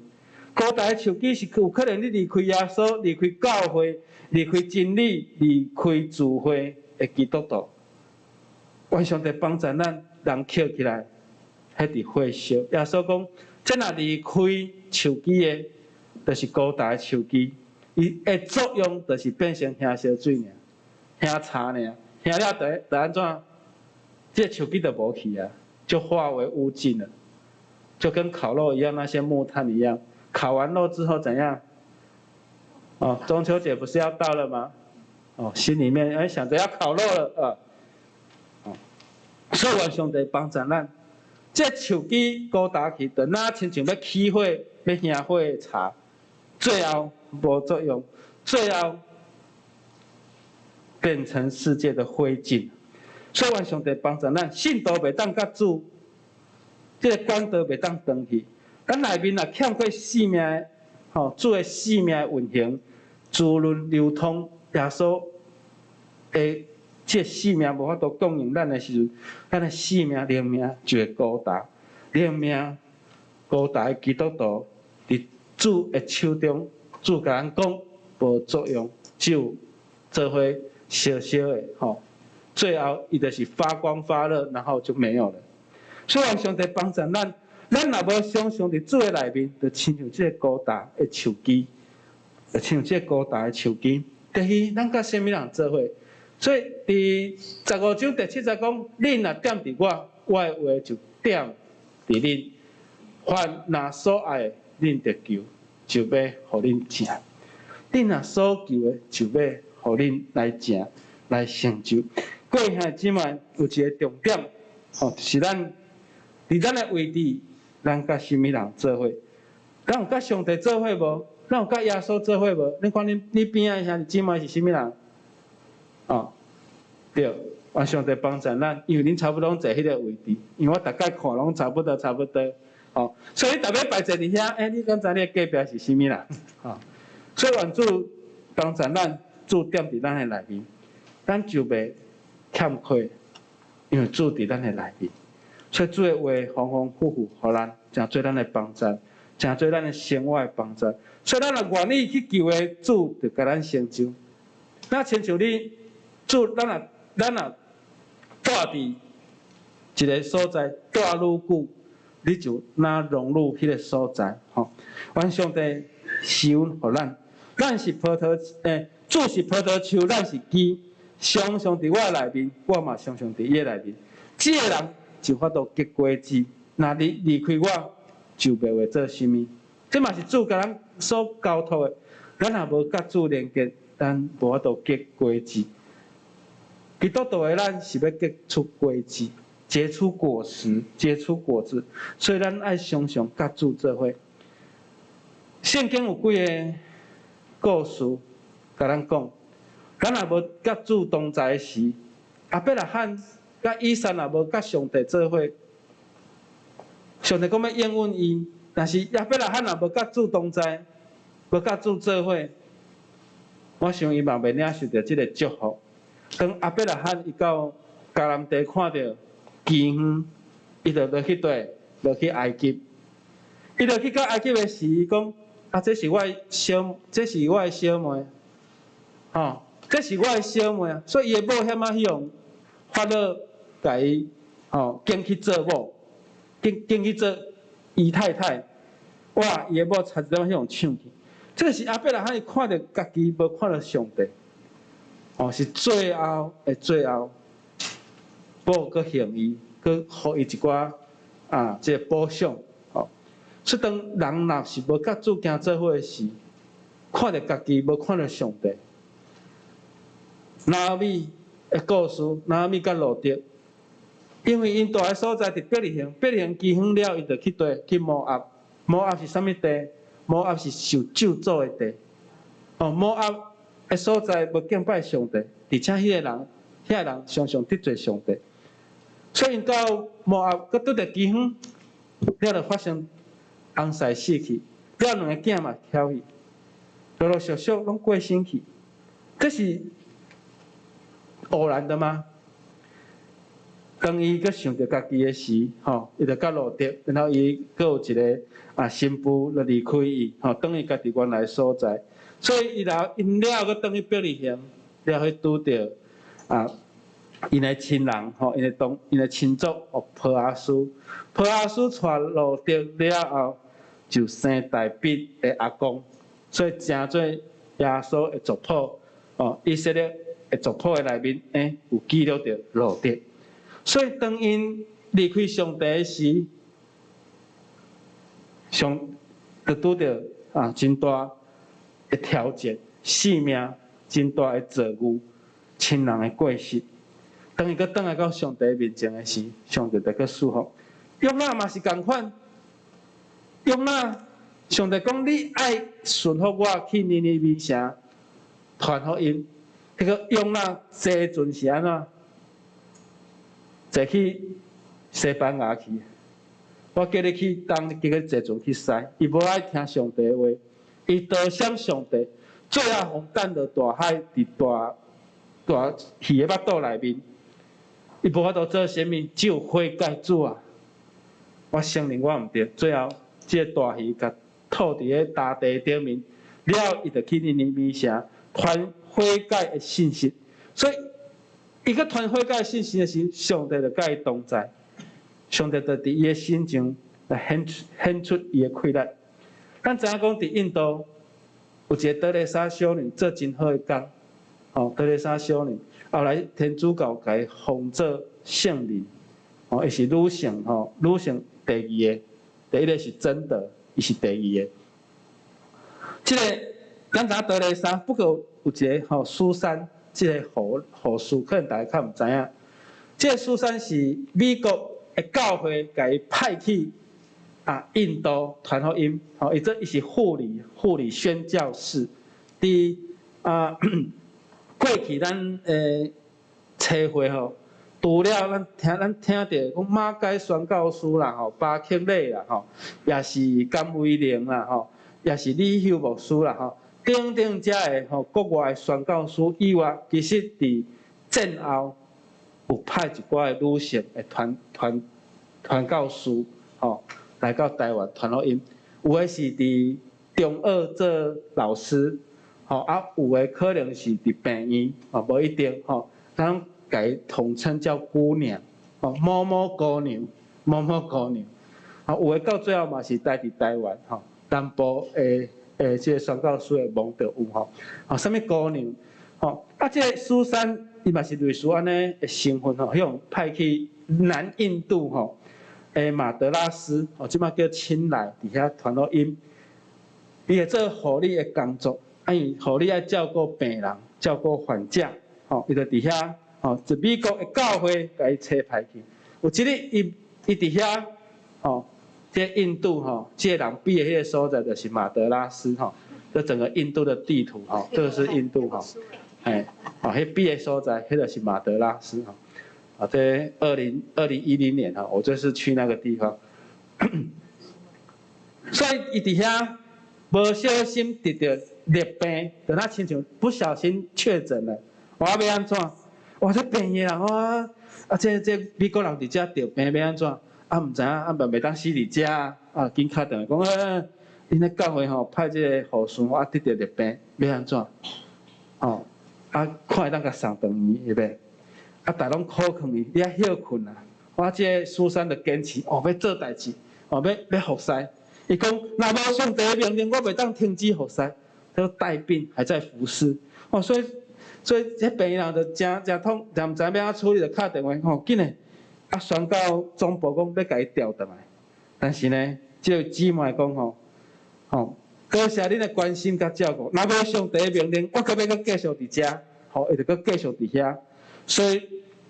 孤焦的樹枝是有可能你離開耶穌、離開教會、離開真理、離開聚會的基督徒。願上帝幫助咱，人抾起來，彼佇火燒。耶穌講，這若離開樹枝的，就是孤焦的樹枝，伊的作用就是變成燃燒水爾，燃柴爾，燃了就按怎？這個樹枝就無去啊，就化為烏燼了，就跟烤肉一樣，那些木炭一樣。烤完肉之後怎樣？哦，中秋節不是要到了嗎？哦，心裡面想着要烤肉了啊。哦，所以願上帝幫助咱，這樹枝孤焦去，就若親像欲起火、欲燃火的柴，最後無作用，最後變成世界的灰燼。所以，願上帝幫助咱，信徒袂當佮主，這个管道袂當斷去。咱內面若欠缺生命，吼，主的生命運行、滋潤流通，耶穌的這生命無法度供應咱的時陣，咱的生命靈命就會孤焦。靈命孤焦的基督徒，佇主的手中，主共咱講無作用，只有做伙燒燒的吼。最後，伊就是發光發熱，然後就沒有了。所以，上帝幫助咱，咱若無常常佇主的內面，就親像這個孤焦的樹枝，就親像這個孤焦的樹枝。第二，咱佮啥物人做伙？所以，佇15章第7節講：恁若踮佇我，我的話就踮佇恁。凡若所愛的，恁著求，就欲予恁成。恁若所求的，就欲予恁來成，來成就。各位兄弟姊妹，有一个重點，吼，就是咱佇咱的位置，咱佮啥物人做伙？咱有佮上帝做伙無？咱有佮耶穌做伙無？你看你邊仔的兄弟姊妹是啥物人？哦，對，願上帝幫助咱，因為恁差不多攏坐彼个位置，因為我逐擺看攏差不多差不多，哦，所以你逐擺坐佇遐，欸，你敢知你的隔壁是啥物人？哦，所以願主幫助咱，主踮佇咱的內面，咱就袂欠缺，因為主佇咱的內面，所以主的話豐豐富富，予咱，成做咱的幫助，成做咱的生活的幫助。所以咱若願意去求的，主就共咱成就。那親像你，主，咱若蹛佇一个所在，蹛愈久，你就若融入彼个所在，吼。願上帝賜恩予咱，咱是葡萄，主是葡萄樹，咱是枝。常常佇我內面，我嘛常常佇伊內面。這个人就有法度結果子。若離離開我，就袂會做啥物。這嘛是主共咱所交託的。咱若無佮主連結，咱無法度結果子。基督徒的咱是欲結出果子，結出果實，結出果子。所以咱愛常常佮主做伙。聖經有幾个故事，共咱講。咱若無佮主同在時，亞伯拉罕佮以撒若無佮上帝做伙，上帝講欲應允伊，但是亞伯拉罕若無佮主同在，無佮主做伙，我想伊嘛袂領受著這个祝福。當亞伯拉罕伊到迦南地看著饑荒，伊就落去佗，落去埃及。伊落去到埃及的時，伊講：啊，這是我的小妹，吼。這是我的小妹啊，所以伊的某遐仔去予法老共伊吼揀去做某，揀揀去做姨太太。哇！伊的某差一點去予搶去。這个是亞伯拉罕伊看著家己，無看著上帝。哦，是最後的最後，某閣還伊，閣予伊一寡啊，這个補償。吼，所以當人若是無佮主行做伙時，看著家己，無看著上帝。拿俄米的故事，拿俄米佮路得，因為𪜶蹛的所在佇伯利恆，伯利恆饑荒了，伊就去佗去摩押。摩押是啥物地？摩押是受咒詛的地。哦，摩押的所在無敬拜上帝，而且彼个人，遐人常常得罪上帝，所以𪜶到摩押，閣拄著饑荒，了就發生翁婿死去，了兩個囝嘛翘去，陸陸續續攏過身去，這是偶然的嗎？當伊閣想著家己的時，吼，伊就佮路得，然後伊閣有一个啊新婦就離開伊，吼，轉去家己原來所在。所以伊若𪜶了後閣轉去伯利恆，了去拄著啊，𪜶的親人，吼，𪜶的親族哦，波阿斯，波阿斯娶路得了後，就生大衛的阿公，所以成做耶穌的族譜，哦，以色列的族譜的內面，有記錄著路得。所以當𪜶離開上帝的時，上就拄著啊真大的挑戰，性命真大的遭遇，親人的過失。當伊閣轉來到上帝面前的時，上帝就閣賜福。約拿嘛是仝款，約拿上帝講你愛順服我去尼尼微城傳福音，彼個約拿坐船是按怎？坐去西班牙去。我叫你去東，你結果坐船去西，伊無愛聽上帝話，伊投降上帝，最後予擲落大海，佇大大魚的腹肚內面，伊無法度做啥物，只有悔改主啊！我承認我毋對，最後這个大魚共吐佇咧大地頂面，了伊就去尼尼微城傳悔改的信息，所以伊閣傳悔改的信息的時，上帝就佮伊同在。上帝就佇伊的身上來顯出伊的氣力。咱知影講，佇印度有一个德蕾莎修女做真好的工，吼，德蕾莎修女後來天主教共伊封做聖人，吼，伊是女性，吼，女性第二个，第一个是貞德，伊是第二个。這个咱知影德蕾莎，不過有一个吼蘇珊，這个護士可能大家較毋知影，這个蘇珊是美國的教會共伊派去印度傳福音，吼，伊做伊是護理宣教士，佇過去咱的冊會吼，除了咱聽著講馬偕宣教師啦吼，巴克禮啦吼，也是甘維玲啦吼，也是李休牧師啦吼，等等遮的吼國外的宣教師以外，其實佇戰後有派一寡的女性的傳教士吼來到台灣傳福音，有的是佇中學做老師，吼啊，有的可能是佇病院，吼無一定吼，咱共伊統稱叫姑娘，吼某某姑娘，某某姑娘，吼有的到最後嘛是待佇台灣，吼南部的這个宣教師的蒙就有吼，吼啥物姑娘，吼啊這个蘇珊伊嘛是類似按呢的身份吼，彼種派去南印度吼。的馬德拉斯，哦，這擺叫欽萊，佇遐傳福音。伊會做護理的工作，啊，因為護理愛照顧病人，照顧患者，吼，伊就佇遐，吼，就美國的教會共伊差派去。有一日，伊佇遐，吼，這印度吼，這个人比的彼个所在就是馬德拉斯，吼，這整個印度的地圖，吼，這個是印度，吼，嘿，哦，彼比的所在，彼就是馬德拉斯，吼。啊，這2010年哈，我就是去那個地方，所以伊佇遐無小心得著癧病，就若親像不小心確診了，我欲按怎？哇，這病的人我啊，這美國人佇遮得病欲按怎？啊，毋知影啊，嘛袂當死佇遮啊，緊敲電話講，啊，恁咧教會吼派這个護士，我得著癧病，欲按怎？哦，啊，看會當共送轉院會袂？啊，逐攏苦勸伊，你愛歇睏啊！我這個蘇珊就堅持，哦，欲做代誌，哦，欲服侍。伊講，若無上帝的命令，我袂當停止服侍。他帶病還在服侍，哦，所以這病人就誠誠痛，誠毋知欲按怎處理，就敲電話吼，緊的，啊，宣告總部講欲共伊調轉來。但是呢，這個姊妹講吼，吼，多謝恁的關心佮照顧。若無上帝的命令，我閣欲閣繼續佇遮，吼，伊就閣繼續佇遐。所以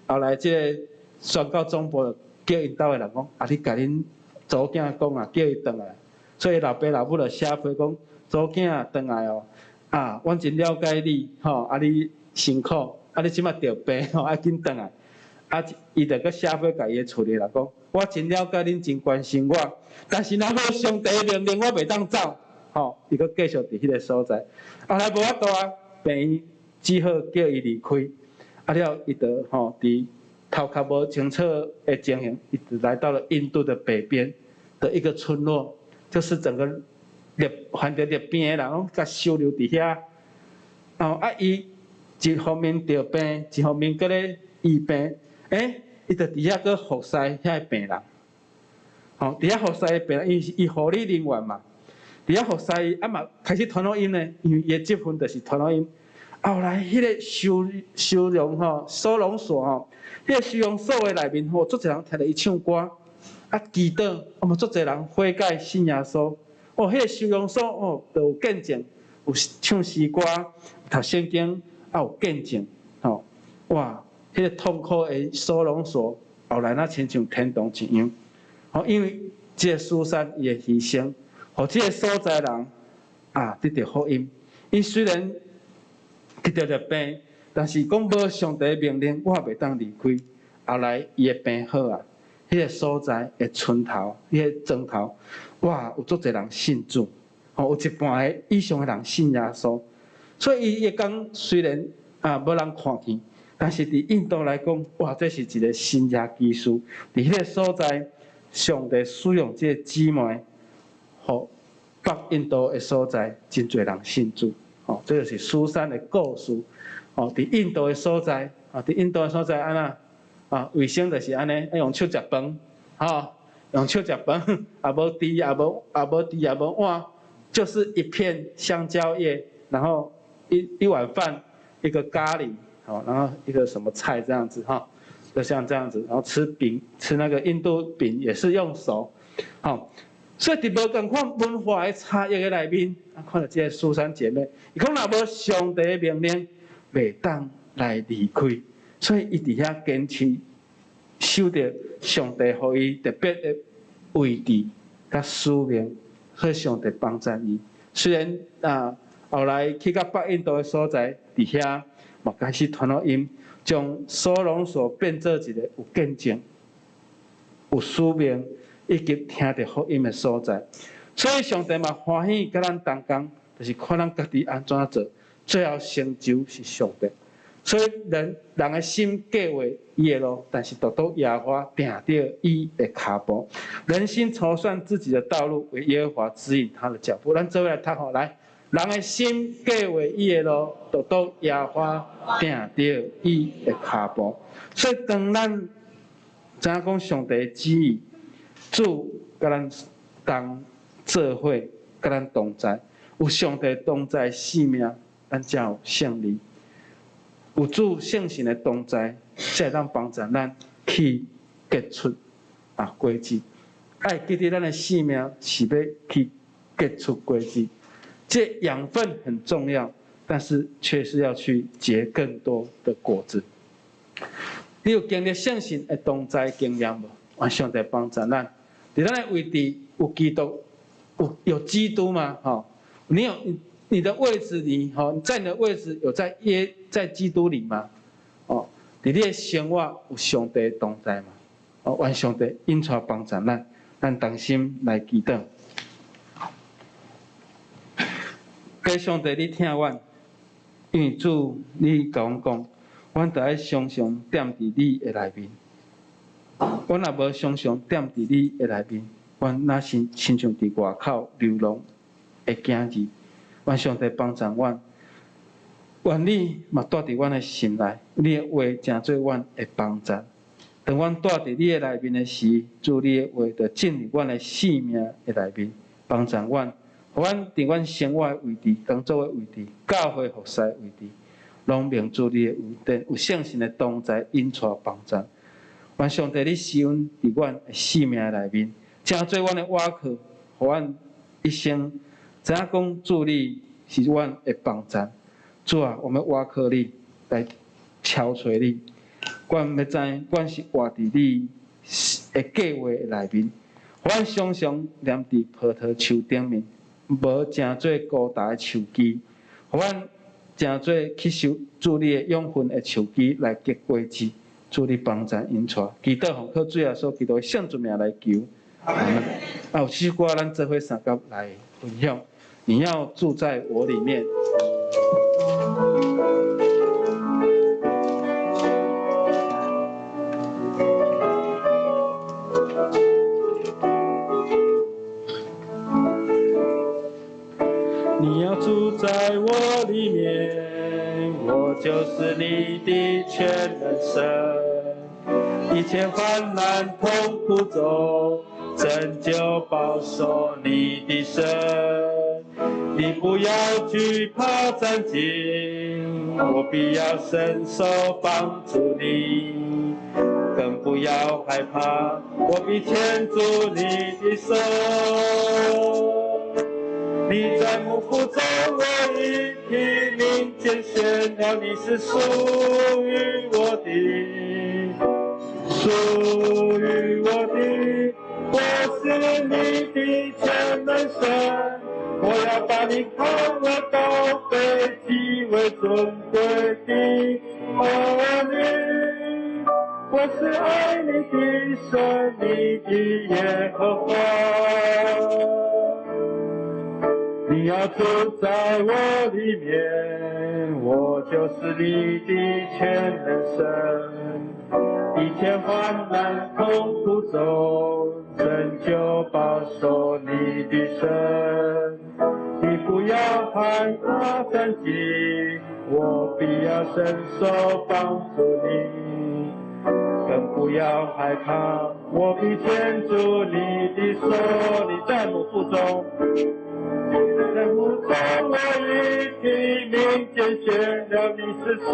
後來這個宣教總部就叫𪜶兜的人講，啊，你共恁查某囝講啊，叫伊轉來。所以老爸老母就寫批講，查某囝轉來哦，啊，阮真了解你，吼，啊你辛苦，啊你這擺著病，吼，愛緊轉來。啊，伊就閣寫批共伊的厝裡人講，我真了解恁，真關心我，但是若無上帝的命令，我袂當走，吼，伊閣繼續佇彼个所在。後來無法度啊，病院只好叫伊離開。啊了，伊就吼佇頭殼無清楚的情形，伊就來到了印度的北邊的一個村落，就是整個癧患著癧病的人攏共收留佇遐。哦，啊，伊一方面著病，一方面閣咧醫病，欸，伊就佇遐閣服侍遐个病人。吼，佇遐服侍的病人，因為是伊護理人員嘛，佇遐服侍伊，啊嘛開始傳福音呢，因為伊的職分就是傳福音。後來，彼个收容吼，收容所吼，彼个收容所的內面吼，足濟人聽著伊唱歌，啊祈禱，啊嘛足濟人悔改信耶穌。哦，彼个收容所哦，就有見證，有唱詩歌、讀聖經，啊有見證，吼，哇，彼个痛苦的收容所，後來若親像天堂一樣。吼，因為這個蘇珊伊的犧牲，予這個所在人啊得著福音。伊雖然得著著病，但是講無上帝命令，我袂當離開。後來伊的病好啊，彼個所在的村頭，彼個莊頭，哇，有足濟人信主，吼，有一半的以上的人信耶穌。所以伊伊講雖然啊無人看見，但是佇印度來講，哇，這是一個神蹟奇事。佇彼個所在，上帝使用這個姊妹，予北印度的所在真濟人信主。吼，這就是蘇珊的故事。吼，佇印度的所在，啊，佇印度的所在按怎？啊，衛生就是按呢，愛用手食飯，吼，用手食飯，也無箸，也無也無箸，也無碗，就是一片香蕉葉，然後一碗飯，一個咖喱，好，然後一個什麼菜這樣子哈，就像這樣子，然後吃餅，吃那個印度餅也是用手，好，所以佇無仝款文化的差異的內面，啊，看著這個蘇珊姐妹，伊講若無上帝的命令，袂當來離開。所以伊佇遐堅持守著上帝予伊特別的位置佮使命，所以上帝幫助伊。雖然啊，後來去到北印度的所在，佇遐嘛開始傳福音，將收容所變做一個有見證、有使命以及聽著福音的所在。所以上帝嘛歡喜佮咱同工，就是看咱家己按怎做，最後成就是上帝。所以人人的心計劃伊的路，但是獨獨耶和華定著伊的跤步。人心籌算自己的道路，惟耶和華指引他的腳步。咱做伙來讀吼，來，人的心計劃伊的路，獨獨耶和華定著伊的跤步。所以當咱知影講上帝的旨意，主佮咱同做伙，佮咱同在，有上帝同在，生命咱才有勝利。有主聖神的同在，才會當幫助咱去結出啊果子。愛記得咱的生命是欲去結出果子，這養分很重要，但是卻是要去結更多的果子。你有經歷聖神的同在經驗無？願上帝幫助咱。佇咱的位置有基督，有基督嗎？吼，你有你的位置裡，吼，在你的位置有在耶在基督裡嗎？哦，佇你的生活有上帝同在嗎？哦，願上帝引帶幫助咱，咱同心來祈禱。求上帝，你疼阮，因為主你共阮講，阮著愛常常踮佇你的內面。阮若無常常踮佇你的內面，阮若是親像佇外口流浪的囝兒。願上帝幫助阮，願你嘛蹛佇阮的心內，你的話成做阮的幫助。當阮蹛佇你的內面的時，主你的話就進入阮的生命的內面，幫助阮，予阮佇阮生活的位置、工作的位置、教會服侍的位置，攏蒙主你的恩典，有聖神的同在引帶幫助。願上帝你施恩佇阮的生命內面，成做阮的倚靠，予阮一生知影講主你是阮的幫助。主啊，我們倚靠你來敲揣你，阮欲知，阮是活佇你的計劃內面，阮常常黏佇葡萄樹頂面，無成做孤單的樹枝，予阮成做吸收主你的養分的樹枝來結果子。主你幫助引帶，祈禱奉靠主耶穌基督的聖尊名來求。啊，有這首歌咱做伙相共來分享。你要住在我裡面。你要住在我裡面，我就是你的全能神。一切患難痛苦中，拯救保守你的神。你不要懼怕戰兢，我必要伸手幫助你，更不要害怕，我必牽住你的手。你在母腹中，我已提名揀選了你，是屬於我的，屬於我的。我是你的全能神，我要把你看为宝贝，极为尊贵的儿女。我是爱你的神，你的耶和华。你要住在我里面，我就是你的全能神。一切患难痛苦中，拯救保守你的神。你不要害怕战兢，我必要伸手帮助你。更不要害怕，我必牵住你的手。你在母腹中，在母中我已提名拣选了你，是属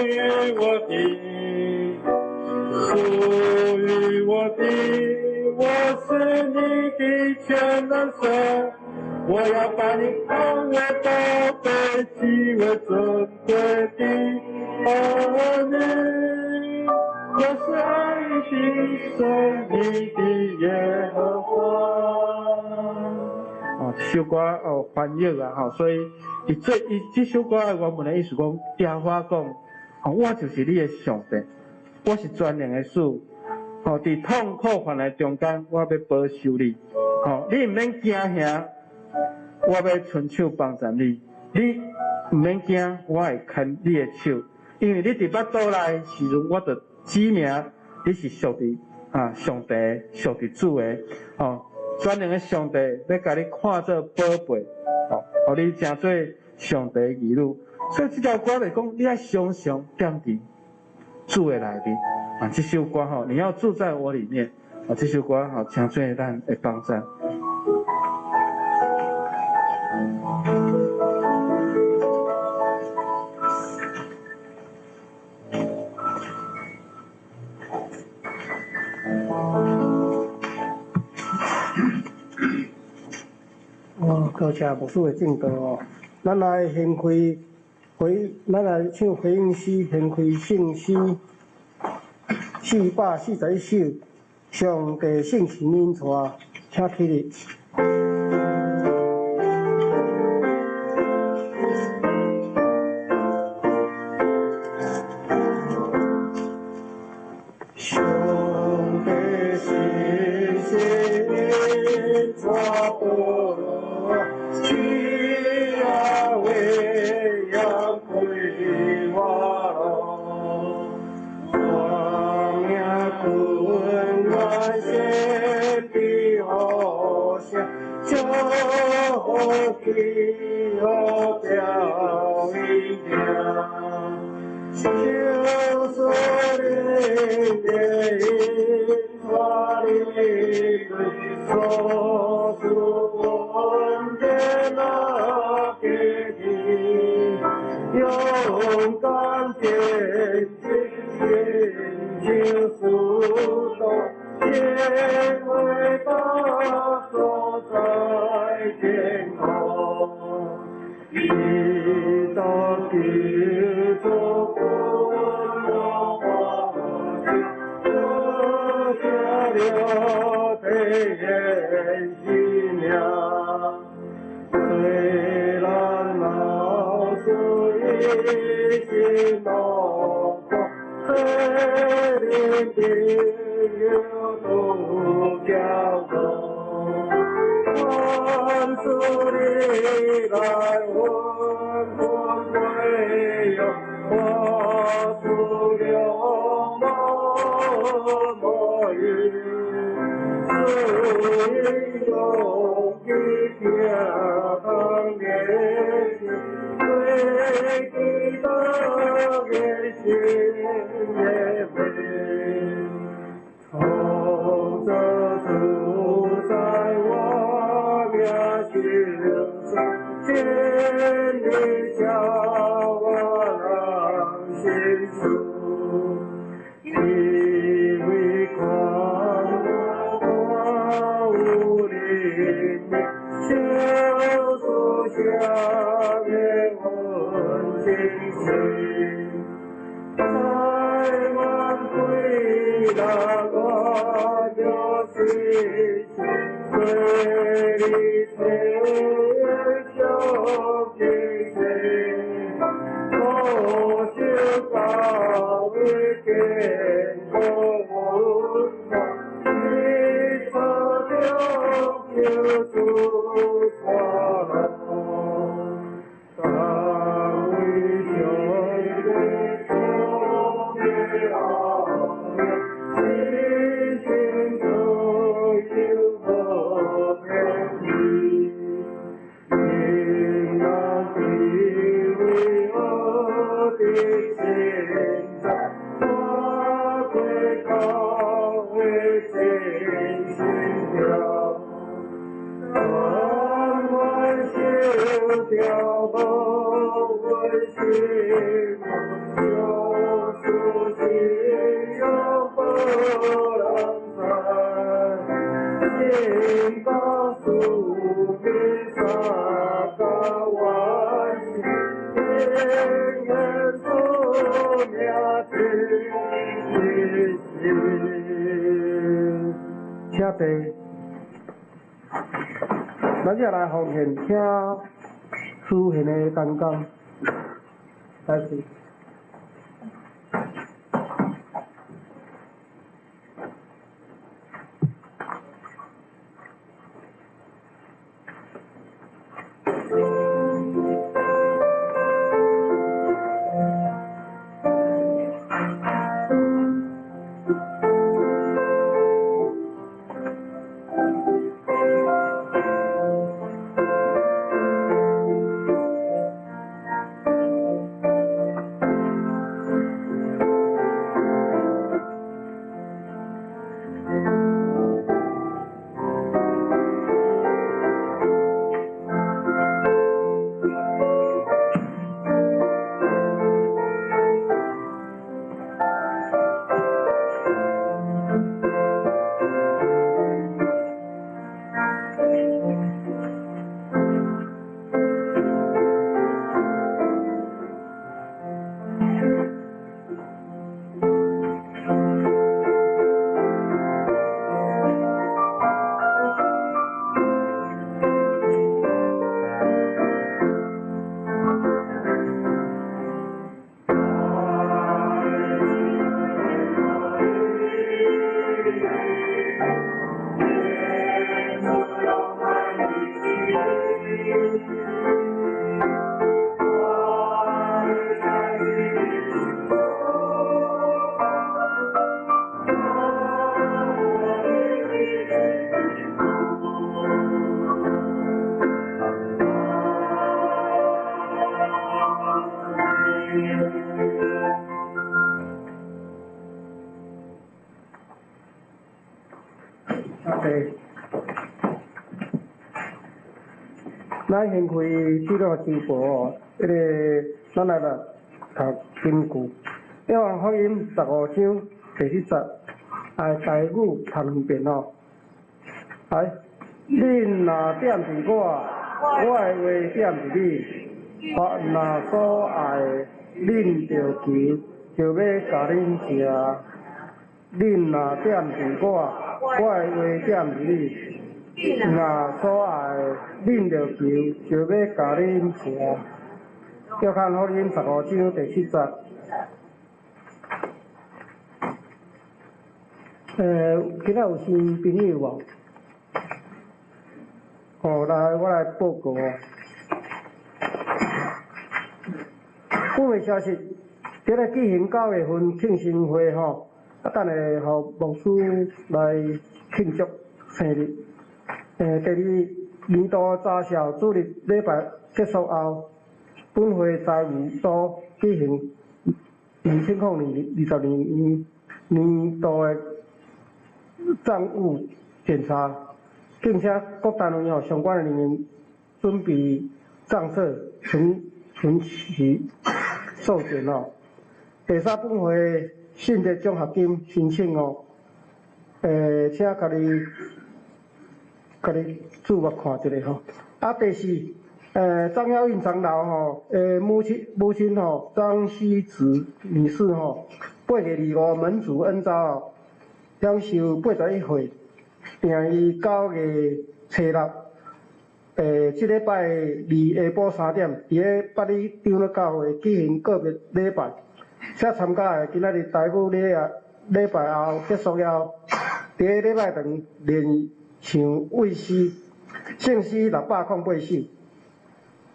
于我的，属于我的。我是你的全能神，我要把你看为宝贝，极为尊贵的儿女。我是爱你的神，你的耶和华。哦，这首歌哦翻译啊吼，所以伊这伊这首歌的原文的意思讲，耶和华讲，哦，我就是你的上帝，我是全能的主，哦，伫痛苦患难中间，我要保守你，哦，你毋免惊吓，我要伸手帮助你，你毋免惊，我会牵你的手，因为你伫腹肚内时阵，我就指明你是属伫啊上帝，属伫主的，哦，全能的上帝欲共你看做宝贝，哦，予你成做上帝的儿女。所以这条歌来讲，你爱常常踮伫主的内面啊。这首歌吼，你要住在我里面啊。这首歌吼，成做咱的帮助。哦，多谢牧师的证道哦。咱来掀开回，咱来唱回应诗，掀开圣诗441首，上帝圣神引带，请起立。上帝圣神引带我。請坐。咱這來奉獻，請書獻的同工來是。咱先开这个周报哦，彼个咱來來讀根據《約翰福音》15章第7節，台語讀兩遍哦。來，恁若惦佇我，我的話惦佇你，凡若所愛的，恁著求，就欲共恁成。恁若惦佇我，我的話惦佇你。若所愛，恁著求，就欲共恁成。約翰福音15章第7節。今仔有新朋友無？哦，來，我來報告哦。有个消息，佇咧舉行9月份慶生會吼，啊，等下予牧師來慶祝生日。第二年度查校主日禮拜結束後，本會財務組舉行2022年年度的帳務檢查，並且各單位吼相關的人員準備帳冊存取授權哦。第三，本會信德獎學金申請哦，請家己注目看一下吼。啊，第四，張耀印長老吼，母親吼，張希子女士吼，8月25門主恩召哦，享受81歲，訂於9月初六，這禮拜二下晡3點，佇咧八里長老教會舉行告別禮拜。請參加的今仔日台語禮啊禮拜後結束了，佇咧禮拜堂連唱衛詩，聖詩608首。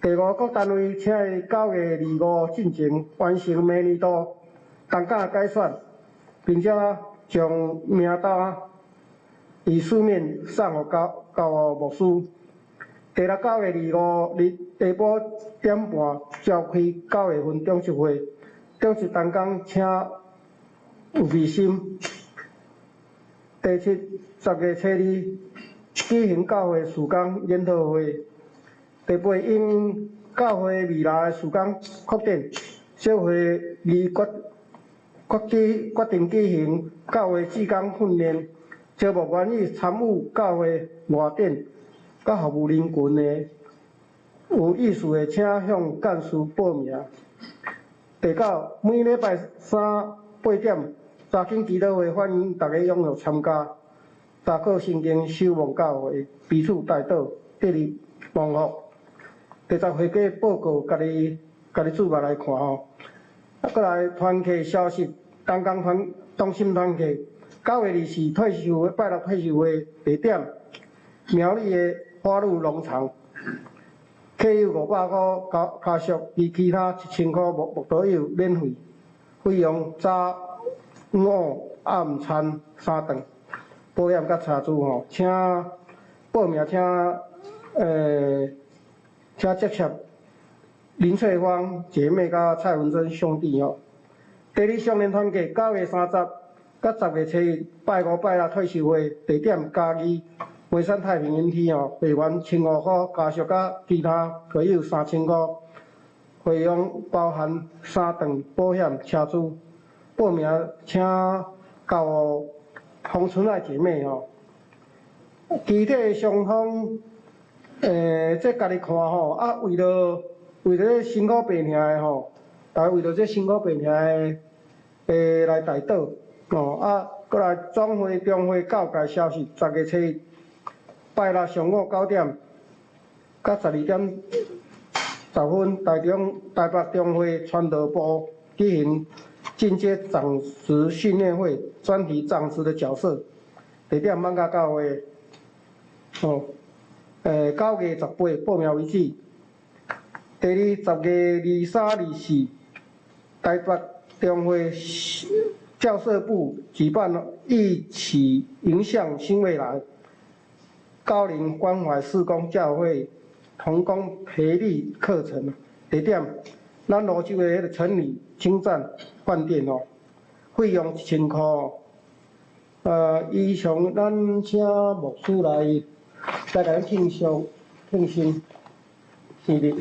第五，各單位請於9月25進前完成明年度同甲改選，並且將名單以書面送予交交予牧師。第六，9月25日下晡點半召開九月份長執會，長執同工請有備心。第七，10月初二舉行教會事工研討會。第八，因教會未來事工擴展，小會議決決舉決定舉行教會志工訓練，招募願意參與教會外展佮服務人群的有意思的，請向幹事報名。第九，每禮拜三8點，查經祈禱會，歡迎大家踴躍參加。查考聖經，守望教會，彼此代禱，得力蒙福。第十會計報告，家己家己注目來看吼。啊，閣來團契消息，東港團中心團契，9月24退修會，拜六退修會地點，苗栗的花鹿農場，客有500箍家家屬及其他1000箍慕慕道友免費，費用早午暗餐三頓，保險佮車資吼，請報名請請接洽林翠芳姐妹佮蔡文珍兄弟吼。第二少年團契9月30佮10月初一拜五拜六退修會，地點嘉義梅山太平園區吼，會員1500箍，家屬佮其他會友3000箍，費用包含三頓保險車資。報名請交予洪春愛姐妹吼。肢體傷風，這家己看吼，啊，為著為著這辛苦病疼的吼，大家為著這辛苦病疼的，來代禱吼，啊，閣來總會中會教界消息，10月初一拜六上午9點，到12點10分，台中台北中會傳道部舉行進階長執訓練會，專題長執的角色，地點艋舺教會，吼，9月18報名為止。第二，10月23、24，台北中會教社部舉辦一起迎向新未來高齡關懷事工教會同工培力課程，地點咱蘆洲的彼個城里青贊飯店哦，費用1000箍。以上咱請牧師來來共咱慶祝慶生生日。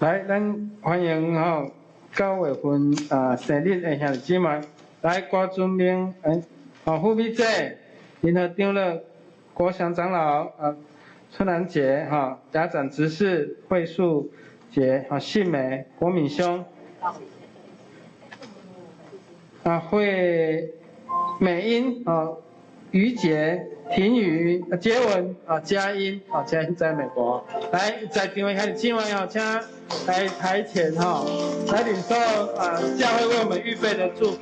來，咱歡迎吼9月份啊生日的兄弟姊妹，來郭尊明，哦傅美姐，林和長老，國祥長老，啊春蘭姐，哈家長執事慧素姐，哈信美國敏兄，啊惠美英，啊于姐。婷宇、杰文、啊，佳音、啊，佳音在美國。來，在場的兄弟姊妹哦，請來台前哈，來領受啊教會為我們預備的祝福。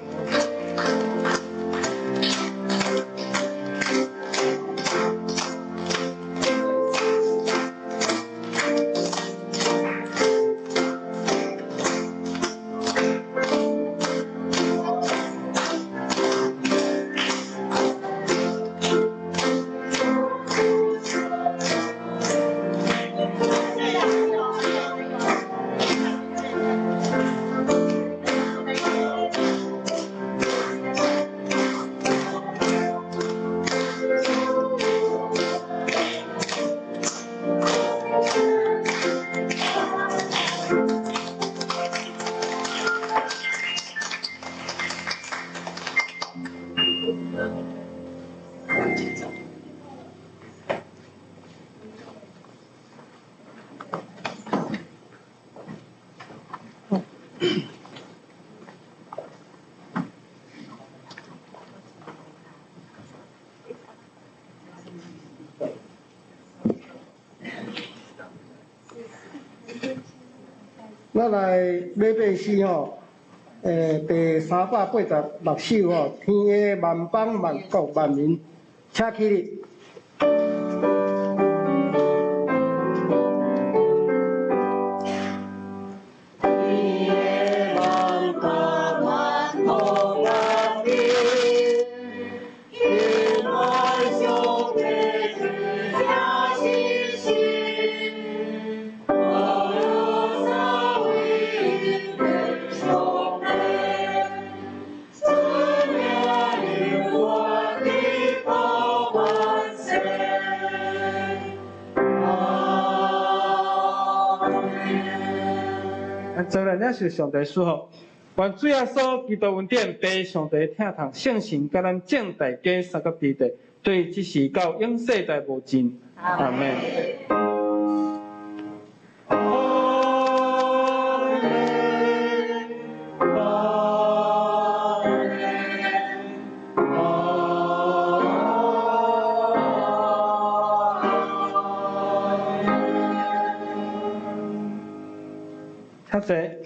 咱來禮拜四吼，第386首吼，天下萬邦萬國萬民，請起立。做來領受上帝賜福，願主耶穌基督恩典、父上帝疼痛、聖神佮咱眾大家三個弟弟，對這時到永世代無盡。阿門。請坐。